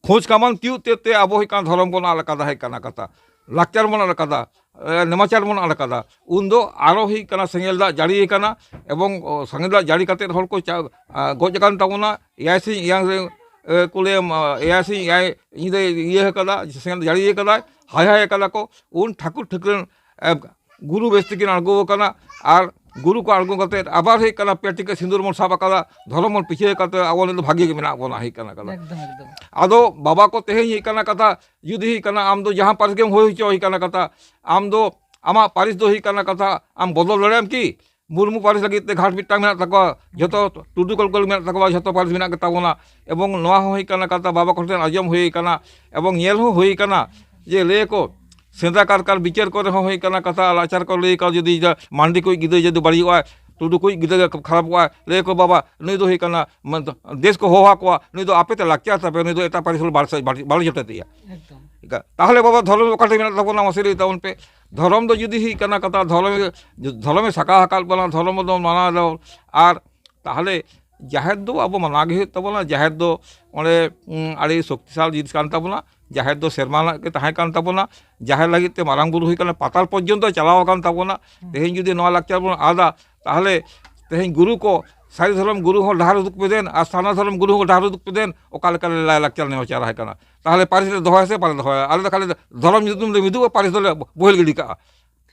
ᱠᱷᱳᱡᱽ ᱠᱟᱢᱟᱱ ᱛᱤᱭᱳᱜ ᱛᱮ, ᱛᱮ ᱟᱵᱚ ᱦᱩᱭᱩᱜ ᱠᱟᱱᱟ ᱫᱷᱚᱨᱚᱢ ᱵᱚᱱ ᱟᱫ ᱟᱠᱟᱫᱟ ᱦᱮᱡ ᱠᱟᱱᱟ ᱠᱟᱛᱷᱟ, ᱞᱟᱠᱪᱟᱨ ᱵᱚᱱ ᱟᱫ ᱟᱠᱟᱫᱟ, ᱮ, ᱱᱮᱢᱟᱪᱟᱨ ᱵᱚᱱ ᱟᱫ ᱟᱠᱟᱫᱟ᱾ ᱩᱱᱫᱚ ᱟᱨᱚ ᱦᱩᱭᱩᱜ ᱠᱟᱱᱟ ᱥᱮᱸᱜᱮᱞ ᱫᱟᱜ ᱡᱟᱹᱲᱤ ᱟᱠᱟᱱᱟ, ᱮᱵᱚᱝ, ᱚ, ᱥᱮᱸᱜᱮᱞ ᱫᱟᱜ ᱡᱟᱹᱲᱤ ᱠᱟᱛᱮᱫ ᱦᱚᱲ ᱠᱚ ᱪᱟ-, ᱟ, ᱜᱚᱡ ᱟᱠᱟᱱ ᱛᱟᱵᱚᱱᱟ᱾ ᱮᱭᱟᱭ ᱥᱤᱧ ᱮᱭᱟᱭ ᱨᱮ, ᱮ, ᱠᱚ ᱞᱟᱹᱭᱟ, ᱢᱟ, ᱮᱭᱟᱭ ᱥᱤᱧ ᱮᱭᱟᱭ ᱧᱤᱫᱟᱹ ᱤᱭᱟᱹ ᱟᱠᱟᱫᱟ, ᱥᱮᱸᱜᱮᱞ ᱡᱟᱹᱲᱤ ᱟᱠᱟᱫᱟᱭ, ᱦᱟᱭ ᱦᱟᱭ ᱟᱠᱟᱫᱟ ᱠᱚ᱾ ᱩᱱ ᱴᱷᱟᱹᱠᱩᱨ ᱴᱷᱟᱹᱠᱨᱟᱹᱱ, ᱮ, ᱜᱩᱨᱩ ᱵᱮᱥ ᱛᱮᱠᱤᱱ ᱟᱬᱜᱚ ᱟᱠᱟᱱᱟ᱾ ᱟᱨ ᱜᱩᱨᱩ ᱠᱚ ᱟᱬᱜᱚ ᱠᱟᱛᱮᱫ ᱟᱵᱟᱨ ᱦᱮᱡ ᱠᱟᱱᱟ, ᱯᱮ ᱴᱤᱠᱟᱹ ᱥᱤᱸᱫᱩᱨ ᱵᱚᱱ ᱥᱟᱵ ᱟᱠᱟᱫᱟ, ᱫᱷᱚᱨᱚᱢ ᱵᱚᱱ ᱯᱤᱪᱷᱟᱹ ᱟᱠᱟᱫ ᱛᱮ ᱟᱵᱚ ᱱᱤᱛ ᱫᱚ ᱵᱷᱟᱜᱮ ᱜᱮ ᱢᱮᱱᱟᱜ ᱵᱚᱱᱟ ᱦᱮᱡ ᱠᱟᱱᱟ ᱠᱟᱛᱷᱟ᱾ ᱮᱠᱫᱚᱢ, ᱮᱠᱫᱚᱢ᱾ ᱟᱫᱚ ᱵᱟᱵᱟ ᱠᱚ ᱛᱮᱦᱮᱧ ᱦᱮᱡ ᱠᱟᱱᱟ ᱠᱟᱛᱷᱟ, ᱡᱩᱫᱤ ᱦᱩᱭᱩᱜ ᱠᱟᱱᱟ ᱟᱢ ᱫᱚ ᱡᱟᱦᱟᱸ ᱯᱟᱹᱨᱤᱥ ᱜᱮᱢ ᱦᱩᱭ ᱦᱚᱪᱚ ᱦᱩᱭ ᱠᱟᱱᱟ ᱠᱟᱛᱷᱟ, ᱟᱢ ᱫᱚ ᱟᱢᱟᱜ ᱯᱟᱹᱨᱤᱥ ᱫᱚ ᱦᱩᱭᱩᱜ ᱠᱟᱱᱟ ᱠᱟᱛᱷᱟ, ᱟᱢ ᱵᱚᱫᱚᱞ ᱫᱟᱲᱮᱭᱟᱜ ᱟᱢ ᱠᱤ? ᱢᱩᱨᱢᱩ ᱯᱟᱹᱨᱤᱥ ᱞᱟᱹᱜᱤᱫ ᱛᱮ ᱜᱷᱟᱴ ᱢᱤᱫᱴᱟᱝ ᱢᱮᱱᱟᱜ ᱛᱟᱠᱚᱣᱟ, ᱡᱷᱚᱛᱚ ᱴᱩᱰᱩ ᱠᱚᱞᱠᱚᱞ ᱢᱮᱱᱟᱜ ᱛᱟᱠᱚᱣᱟ, ᱡᱷᱚᱛᱚ ᱯᱟᱹᱨᱤᱥ ᱢᱮᱱᱟᱜ ᱜᱮᱛᱟ ᱵᱚᱱᱟ᱾ ᱮᱵᱚᱝ ᱱᱚᱣᱟ ᱦᱚᱸ ᱦᱩᱭᱩᱜ ᱠᱟᱱᱟ ᱠᱟᱛᱷᱟ ᱵᱟᱵᱟ ᱠᱚ ᱴᱷᱮᱱ ᱟᱸᱡᱚᱢ ᱦᱩᱭ ᱠᱟᱱᱟ ᱮᱵᱚᱝ ᱧᱮᱞ ᱦᱚᱸ ᱦᱩᱭ ᱠᱟᱱᱟ ᱡᱮ ᱞᱟᱹᱭ ᱟᱠᱚ ᱥᱮᱸᱫᱽᱨᱟ ᱠᱟᱨᱠᱟᱨ ᱵᱤᱪᱟᱹᱨ ᱠᱚᱨᱮ ᱦᱚᱸ ᱦᱩᱭ ᱠᱟᱱᱟ ᱠᱟᱛᱷᱟ, ᱟᱨ ᱟᱪᱟᱨ ᱠᱚ ᱞᱟᱹᱭ ᱠᱟᱜ ᱡᱩᱫᱤ ᱡᱟ-, ᱢᱟᱱᱰᱤ ᱠᱚ ᱜᱤᱫᱽᱨᱟᱹ ᱡᱩᱫᱤ ᱵᱟᱹᱲᱤᱡᱚᱜᱼᱟᱭ, ᱴᱩᱰᱩ ᱠᱚᱭᱤᱡ ᱜᱤᱫᱽᱨᱟᱹ ᱜᱮ ᱠᱷᱟᱨᱟᱯᱚᱜᱼᱟ, ᱞᱟᱹᱭ ᱟᱠᱚ, "ᱵᱟᱵᱟ, ᱱᱩᱭ ᱫᱚ ᱦᱩᱭᱩᱜ ᱠᱟᱱᱟ, ᱢᱟᱱᱮ, ᱫᱮᱥ ᱠᱚ ᱦᱚᱦᱚ ᱟᱠᱚᱣᱟ, ᱱᱩᱭ ᱫᱚ ᱟᱯᱮ ᱛᱮ ᱞᱟᱠᱪᱟᱨ ᱛᱟᱯᱮ, ᱱᱩᱭ ᱫᱚ ᱮᱴᱟᱜ ᱯᱟᱹᱨᱤᱥ ᱦᱚᱲ ᱵᱟᱞᱮ ᱥᱟᱡ-, ᱵᱟᱞᱮ ᱡᱚᱴᱮᱫᱮᱭᱟ᱾" ᱮᱠᱫᱚᱢ᱾ ᱮᱱᱠᱷᱟᱱ ᱛᱟᱦᱚᱞᱮ ᱵᱟᱵᱟ, ᱫᱷᱚᱨᱚᱢ ᱚᱠᱟ ᱴᱷᱮᱱ ᱢᱮᱱᱟᱜ ᱛᱟᱵᱚᱱᱟ, ᱢᱟᱥᱮ ᱞᱟᱹᱭ ᱛᱟᱵᱚᱱ ᱯᱮ? ᱫᱷᱚᱨᱚᱢ ᱫᱚ ᱡᱩᱫᱤ ᱦᱩᱭᱩᱜ ᱠᱟᱱᱟ ᱠᱟᱛᱷᱟ, ᱫᱷᱚᱨᱚᱢ, ᱫᱷᱚᱨᱚᱢᱮ ᱥᱟᱠᱟ ᱟᱠᱟᱫ ᱵᱚᱱᱟ, ᱫᱷᱚᱨᱚᱢ ᱫᱚ ᱢᱟᱱᱟᱣ ᱮᱫᱟ, ᱟᱨ ᱛᱟᱦᱚᱞᱮ ᱡᱟᱦᱮᱨ ᱫᱚ ᱟᱵᱚ ᱢᱟᱱᱟᱣ ᱜᱮ ᱦᱩᱭᱩᱜ ᱛᱟᱵᱚᱱᱟ᱾ ᱡᱟᱦᱮᱨ ᱫᱚ ᱚᱸᱰᱮ, ᱩᱸ, ᱟᱹᱰᱤ ᱥᱚᱠᱛᱤᱥᱟᱞ ᱡᱤᱱᱤᱥ ᱠᱟᱱ ᱛᱟᱵᱚᱱᱟ᱾ ᱡᱟᱦᱮᱨ ᱫᱚ ᱥᱮᱨᱢᱟ ᱨᱮᱱᱟᱜ ᱜᱮ ᱛᱟᱦᱮᱸ ᱠᱟᱱ ᱛᱟᱵᱚᱱᱟ᱾ ᱡᱟᱦᱮᱨ ᱞᱟᱹᱜᱤᱫ ᱛᱮ ᱢᱟᱨᱟᱝ ᱵᱩᱨᱩ ᱦᱩᱭ ᱠᱟᱱᱟ, ᱯᱟᱛᱟᱞ ᱯᱚᱨᱡᱚᱱᱛᱚ ᱪᱟᱞᱟᱣ ᱟᱠᱟᱱ ᱛᱟᱵᱚᱱᱟ᱾ ᱦᱩᱸ᱾ ᱛᱮᱦᱮᱧ ᱡᱩᱫᱤ ᱱᱚᱣᱟ ᱞᱟᱠᱪᱟᱨ ᱵᱚᱱ ᱟᱫᱟ, ᱛᱟᱦᱚᱞᱮ ᱛᱮᱦᱮᱧ ᱜᱩᱨᱩ ᱠᱚ, ᱥᱟᱹᱨᱤ ᱫᱷᱚᱨᱚᱢ ᱜᱩᱨᱩ ᱦᱚᱸ ᱰᱟᱦᱟᱨ ᱩᱫᱩᱜ ᱯᱮ ᱫᱮᱱ, ᱟᱨ ᱥᱟᱨᱱᱟ ᱫᱷᱚᱨᱚᱢ ᱜᱩᱨᱩ ᱦᱚᱸ ᱰᱟᱦᱟᱨ ᱩᱫᱩᱜ ᱯᱮ ᱫᱮᱱ, ᱚᱠᱟ ᱞᱮᱠᱟ ᱞᱟᱭ ᱞᱟᱠᱪᱟᱨ ᱱᱮᱦᱚᱨ ᱪᱟᱨᱟ ᱟᱠᱟᱱᱟ᱾ ᱛᱟᱦᱚᱞᱮ ᱯᱟᱹᱨᱤᱥ ᱞᱮ ᱫᱚᱦᱚᱭᱟ ᱥᱮ ᱵᱟᱞᱮ ᱫᱚᱦᱚᱭᱟ? ᱟᱞᱮ ᱫᱚ ᱠᱷᱟᱹᱞᱤ ᱫᱷᱚᱨᱚᱢ ᱧᱩᱛᱩᱢ ᱞᱮ ᱢᱤᱫᱚᱜᱼᱟ, ᱯᱟᱹᱨᱤᱥ ᱫᱚᱞᱮ ᱵᱚᱦᱮᱞ ᱜᱤᱰᱤ ᱠᱟᱜᱼᱟ᱾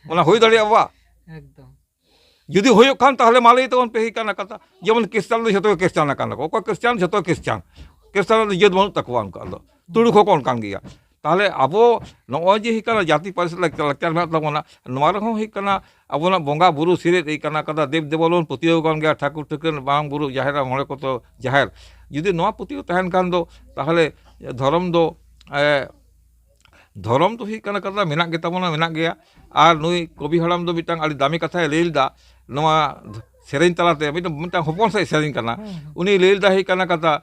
ᱚᱱᱟ ᱦᱩᱭ ᱫᱟᱲᱮᱭᱟᱜᱼᱟ ᱵᱟᱵᱟ? ᱮᱠᱫᱚᱢ᱾ ᱡᱩᱫᱤ ᱦᱩᱭᱩᱜ ᱠᱷᱟᱱ, ᱛᱟᱦᱚᱞᱮ ᱢᱟ ᱞᱟᱹᱭ ᱛᱟᱵᱚᱱ ᱯᱮ, ᱦᱩᱭᱩᱜ ᱠᱟᱱᱟ ᱠᱟᱛᱷᱟ᱾ ᱡᱮᱢᱚᱱ ᱠᱷᱨᱤᱥᱴᱟᱱ ᱫᱚ ᱡᱷᱚᱛᱚ ᱜᱮ ᱠᱷᱨᱤᱥᱴᱟᱱ ᱟᱠᱟᱱᱟ ᱠᱚ, ᱚᱠᱚᱭ ᱠᱷᱨᱤᱥᱴᱟᱱ, ᱡᱷᱚᱛᱚ ᱠᱷᱨᱤᱥᱴᱟᱱ, ᱠᱷᱨᱤᱥᱴᱟᱱ ᱫᱚ ᱡᱟᱹᱛ ᱵᱟᱹᱱᱩᱜ ᱛᱟᱠᱚᱣᱟ ᱩᱱᱠᱩᱣᱟᱜ ᱫᱚ, ᱛᱩᱲᱩᱠ ᱦᱚᱸᱠᱚ ᱚᱱᱠᱟᱱ ᱜᱮᱭᱟ᱾ ᱛᱟᱦᱚᱞᱮ ᱟᱵᱚ ᱱᱚᱜᱼᱚᱭ ᱡᱮ ᱦᱩᱭᱩᱜ ᱠᱟᱱᱟ ᱡᱟᱹᱛᱤ ᱯᱟᱹᱨᱤᱥ ᱞᱟᱠᱪᱟᱨ, ᱞᱟᱠᱪᱟᱨ ᱢᱮᱱᱟᱜ ᱛᱟᱵᱚᱱᱟ, ᱱᱚᱣᱟ ᱨᱮᱦᱚᱸ ᱦᱩᱭᱩᱜ ᱠᱟᱱᱟ ᱟᱵᱚᱱᱟᱜ ᱵᱚᱸᱜᱟ ᱵᱩᱨᱩ ᱥᱮᱨᱮᱫ ᱦᱩᱭᱩᱜ ᱠᱟᱱᱟ ᱠᱟᱛᱷᱟ, ᱫᱮᱵ ᱫᱮᱵᱟᱞ ᱵᱚᱱ ᱯᱟᱹᱛᱭᱟᱹᱣ ᱟᱠᱟᱱ ᱜᱮᱭᱟ, ᱴᱷᱟᱹᱠᱩᱨ ᱴᱷᱟᱹᱠᱨᱟᱹᱱ ᱢᱟᱨᱟᱝ ᱵᱩᱨᱩ, ᱡᱟᱦᱮᱨ ᱟᱭᱳ, ᱢᱚᱬᱮ ᱠᱚ ᱛᱩᱨᱩᱭ ᱡᱟᱦᱮᱨ᱾ ᱡᱩᱫᱤ ᱱᱚᱣᱟ ᱯᱟᱹᱛᱭᱟᱹᱣ ᱛᱟᱦᱮᱱ ᱠᱷᱟᱱ ᱫᱚ, ᱛᱟᱦᱚᱞᱮ ᱫᱷᱚᱨᱚᱢ ᱫᱚ, ᱮ, ᱫᱷᱚᱨᱚᱢ ᱫᱚ ᱦᱩᱭᱩᱜ ᱠᱟᱱᱟ ᱠᱟᱛᱷᱟ, ᱢᱮᱱᱟᱜ ᱜᱮᱛᱟ ᱵᱚᱱᱟ, ᱢᱮᱱᱟᱜ ᱜᱮᱭᱟ᱾ ᱟᱨ ᱱᱩᱭ ᱠᱚᱵᱤ ᱦᱟᱲᱟᱢ ᱫᱚ ᱢᱤᱫᱴᱟᱝ ᱟᱹᱰᱤ ᱫᱟᱢᱤ ᱠᱟᱛᱷᱟᱭ ᱞᱟᱹᱭ ᱞᱮᱫᱟ ᱱᱚᱣᱟ ᱥᱮᱨᱮᱧ ᱛᱟᱞᱟᱛᱮ, ᱢᱤᱫᱴᱟᱝ, ᱢᱤᱫᱴᱟᱝ ᱦᱚᱯᱚᱱ ᱥᱟᱺᱦᱤᱡ ᱥᱮᱨᱮᱧ ᱠᱟᱱᱟ᱾ ᱦᱩᱸ, ᱦᱩᱸ᱾ ᱩᱱᱤ ᱞᱟᱹᱭ ᱞᱮᱫᱟ ᱦᱩᱭᱩᱜ ᱠᱟᱱᱟ ᱠᱟᱛᱷᱟ,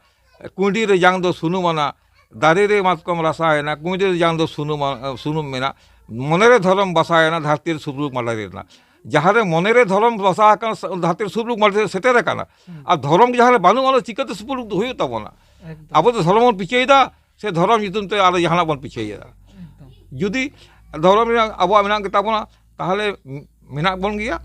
"ᱠᱩᱸᱭᱰᱤ ᱨᱮ ᱡᱟᱝ ᱫᱚ ᱥᱩᱱᱩᱢ ᱟᱱᱟ, ᱫᱟᱨᱮ ᱨᱮ ᱢᱟᱛᱠᱚᱢ ᱨᱟᱥᱟᱭᱮᱱᱟ, ᱠᱩᱸᱭᱰᱤ ᱨᱮ ᱡᱟᱝ ᱫᱚ ᱥᱩᱱᱩᱢ ᱟ-, ᱥᱩᱱᱩᱢ ᱢᱮᱱᱟ, ᱢᱚᱱᱮ ᱨᱮ ᱫᱷᱚᱨᱚᱢ ᱵᱟᱥᱟᱭᱮᱱᱟ, ᱫᱷᱟᱹᱨᱛᱤ ᱨᱮ ᱥᱩᱯᱩᱨ ᱢᱟᱰᱮᱨᱮᱱᱟ᱾" ᱡᱟᱦᱟᱸ ᱨᱮ ᱢᱚᱱᱮ ᱨᱮ ᱫᱷᱚᱨᱚᱢ ᱵᱟᱥᱟ ᱟᱠᱟᱱ, ᱫᱷᱟᱹᱨᱛᱤ ᱨᱮ ᱥᱩᱯᱩᱨ ᱢᱟᱰᱮᱨ ᱥᱮᱴᱮᱨ ᱟᱠᱟᱱᱟ᱾ ᱦᱩᱸ᱾ ᱟᱨ ᱫᱷᱚᱨᱚᱢ ᱡᱟᱦᱟᱸ ᱨᱮ ᱵᱟᱹᱱᱩᱜ, ᱚᱱᱟ ᱪᱤᱠᱟᱹᱛᱮ ᱥᱩᱯᱩᱨ ᱦᱩᱭᱩᱜ ᱛᱟᱵᱚᱱᱟ? ᱮᱠᱫᱚᱢ᱾ ᱟᱵᱚ ᱫᱚ ᱫᱷᱚᱨᱚᱢ ᱵᱚᱱ ᱯᱤᱪᱷᱟᱹᱭᱮᱫᱟ, ᱥᱮ ᱫᱷᱚᱨᱚᱢ ᱧᱩᱛᱩᱢ ᱛᱮ ᱟᱨᱚ ᱡᱟᱦᱟᱱᱟᱜ ᱵᱚᱱ ᱯᱤᱪᱷᱟᱹᱭᱮᱫᱟ? ᱮᱠᱫᱚᱢ᱾ ᱡᱩᱫᱤ ᱫᱷᱚᱨᱚᱢ ᱨᱮᱱᱟᱜ ᱟᱵᱚᱣᱟᱜ ᱢᱮᱱᱟᱜ ᱜᱮᱛᱟ ᱵᱚᱱᱟ, ᱛᱟᱦᱚᱞᱮ ᱢᱮᱱᱟᱜ ᱵᱚᱱ ᱜᱮᱭᱟ᱾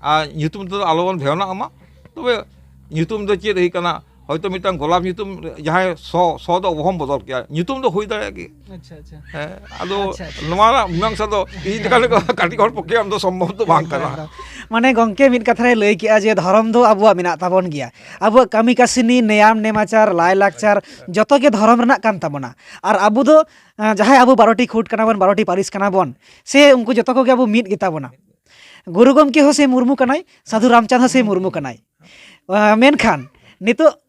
ᱟᱨ ᱧᱩᱛᱩᱢ ᱛᱮᱫᱚ ᱟᱞᱚ ᱵᱚᱱ ᱵᱷᱮᱣᱱᱟᱜ ᱢᱟ᱾ ᱛᱚᱵᱮ ᱧᱩᱛᱩᱢ ᱫᱚ ᱪᱮᱫ ᱦᱩᱭᱩᱜ ᱠᱟᱱᱟ? ᱦᱚᱭᱛᱳ ᱢᱤᱫᱴᱟᱝ ᱜᱳᱞᱟᱯ ᱧᱩᱛᱩᱢ, ᱡᱟᱦᱟᱸᱭ ᱥᱚ, ᱥᱚ ᱫᱚ ᱚᱦᱚᱢ ᱵᱚᱫᱚᱞ ᱠᱮᱭᱟ, ᱧᱩᱛᱩᱢ ᱫᱚ ᱦᱩᱭ ᱫᱟᱲᱮᱭᱟᱜ ᱜᱮ᱾ ᱟᱪᱪᱷᱟ, ᱟᱪᱪᱷᱟ᱾ ᱦᱮᱸ, ᱟᱫᱚ ᱟᱪᱪᱷᱟ, ᱟᱪᱪᱷᱟ᱾ ᱱᱚᱣᱟ ᱨᱮᱱᱟᱜ ᱢᱤᱢᱟᱝᱥᱟ ᱫᱚ ᱤᱧ ᱞᱮᱠᱟᱱ ᱠᱟᱹᱴᱤᱡ ᱦᱚᱲ ᱯᱚᱠᱠᱷᱮ ᱟᱢ ᱫᱚ ᱥᱚᱢᱵᱷᱚᱵ ᱫᱚ ᱵᱟᱝ ᱮᱠᱫᱚᱢ, ᱠᱟᱱᱟ᱾ ᱮᱠᱫᱚᱢ᱾ ᱢᱟᱱᱮ ᱜᱚᱝᱠᱮ ᱢᱤᱫ ᱠᱟᱛᱷᱟ ᱨᱮ ᱞᱟᱹᱭ ᱠᱮᱜᱼᱟ ᱡᱮ ᱫᱷᱚᱨᱚᱢ ᱫᱚ ᱟᱵᱚᱣᱟᱜ ᱢᱮᱱᱟᱜ ᱛᱟᱵᱚᱱ ᱜᱮᱭᱟ᱾ ᱟᱵᱚᱣᱟᱜ ᱠᱟᱹᱢᱤ ᱠᱟᱹᱥᱱᱤ, ᱱᱮᱭᱟᱢ ᱱᱮᱢᱟᱪᱟᱨ, ᱞᱟᱭ ᱞᱟᱠᱪᱟᱨ ᱡᱚᱛᱚ ᱜᱮ ᱫᱷᱚᱨᱚᱢ ᱨᱮᱱᱟᱜ ᱠᱟᱱ ᱛᱟᱵᱚᱱᱟ᱾ ᱟᱨ ᱟᱵᱚ ᱫᱚ, ᱟᱸ, ᱡᱟᱦᱟᱸᱭ ᱟᱵᱚ ᱵᱟᱨᱚᱴᱤ ᱠᱷᱩᱸᱴ ᱠᱟᱱᱟ ᱵᱚᱱ, ᱵᱟᱨᱚᱴᱤ ᱯᱟᱹᱨᱤᱥ ᱠᱟᱱᱟ ᱵᱚᱱ, ᱥᱮ ᱩᱱᱠᱩ ᱡᱚᱛᱚ ᱠᱚᱜᱮ ᱟᱵᱚ ᱢᱤᱫ ᱜᱮᱛᱟ ᱵᱚᱱᱟ᱾ ᱜᱩᱨᱩ ᱜᱚᱢᱠᱮ ᱦᱚᱸ ᱥᱮ ᱢᱩᱨᱢᱩ ᱠᱟᱱᱟᱭ, ᱥᱟᱹᱫᱷᱩ ᱨᱟᱢᱪᱟᱸᱫᱽ ᱦᱚᱸ ᱥᱮ ᱢᱩᱨᱢᱩ ᱠᱟᱱᱟᱭ᱾ ᱟᱸ, ᱢᱮᱱᱠᱷᱟᱱ ᱱᱤᱛᱚᱜ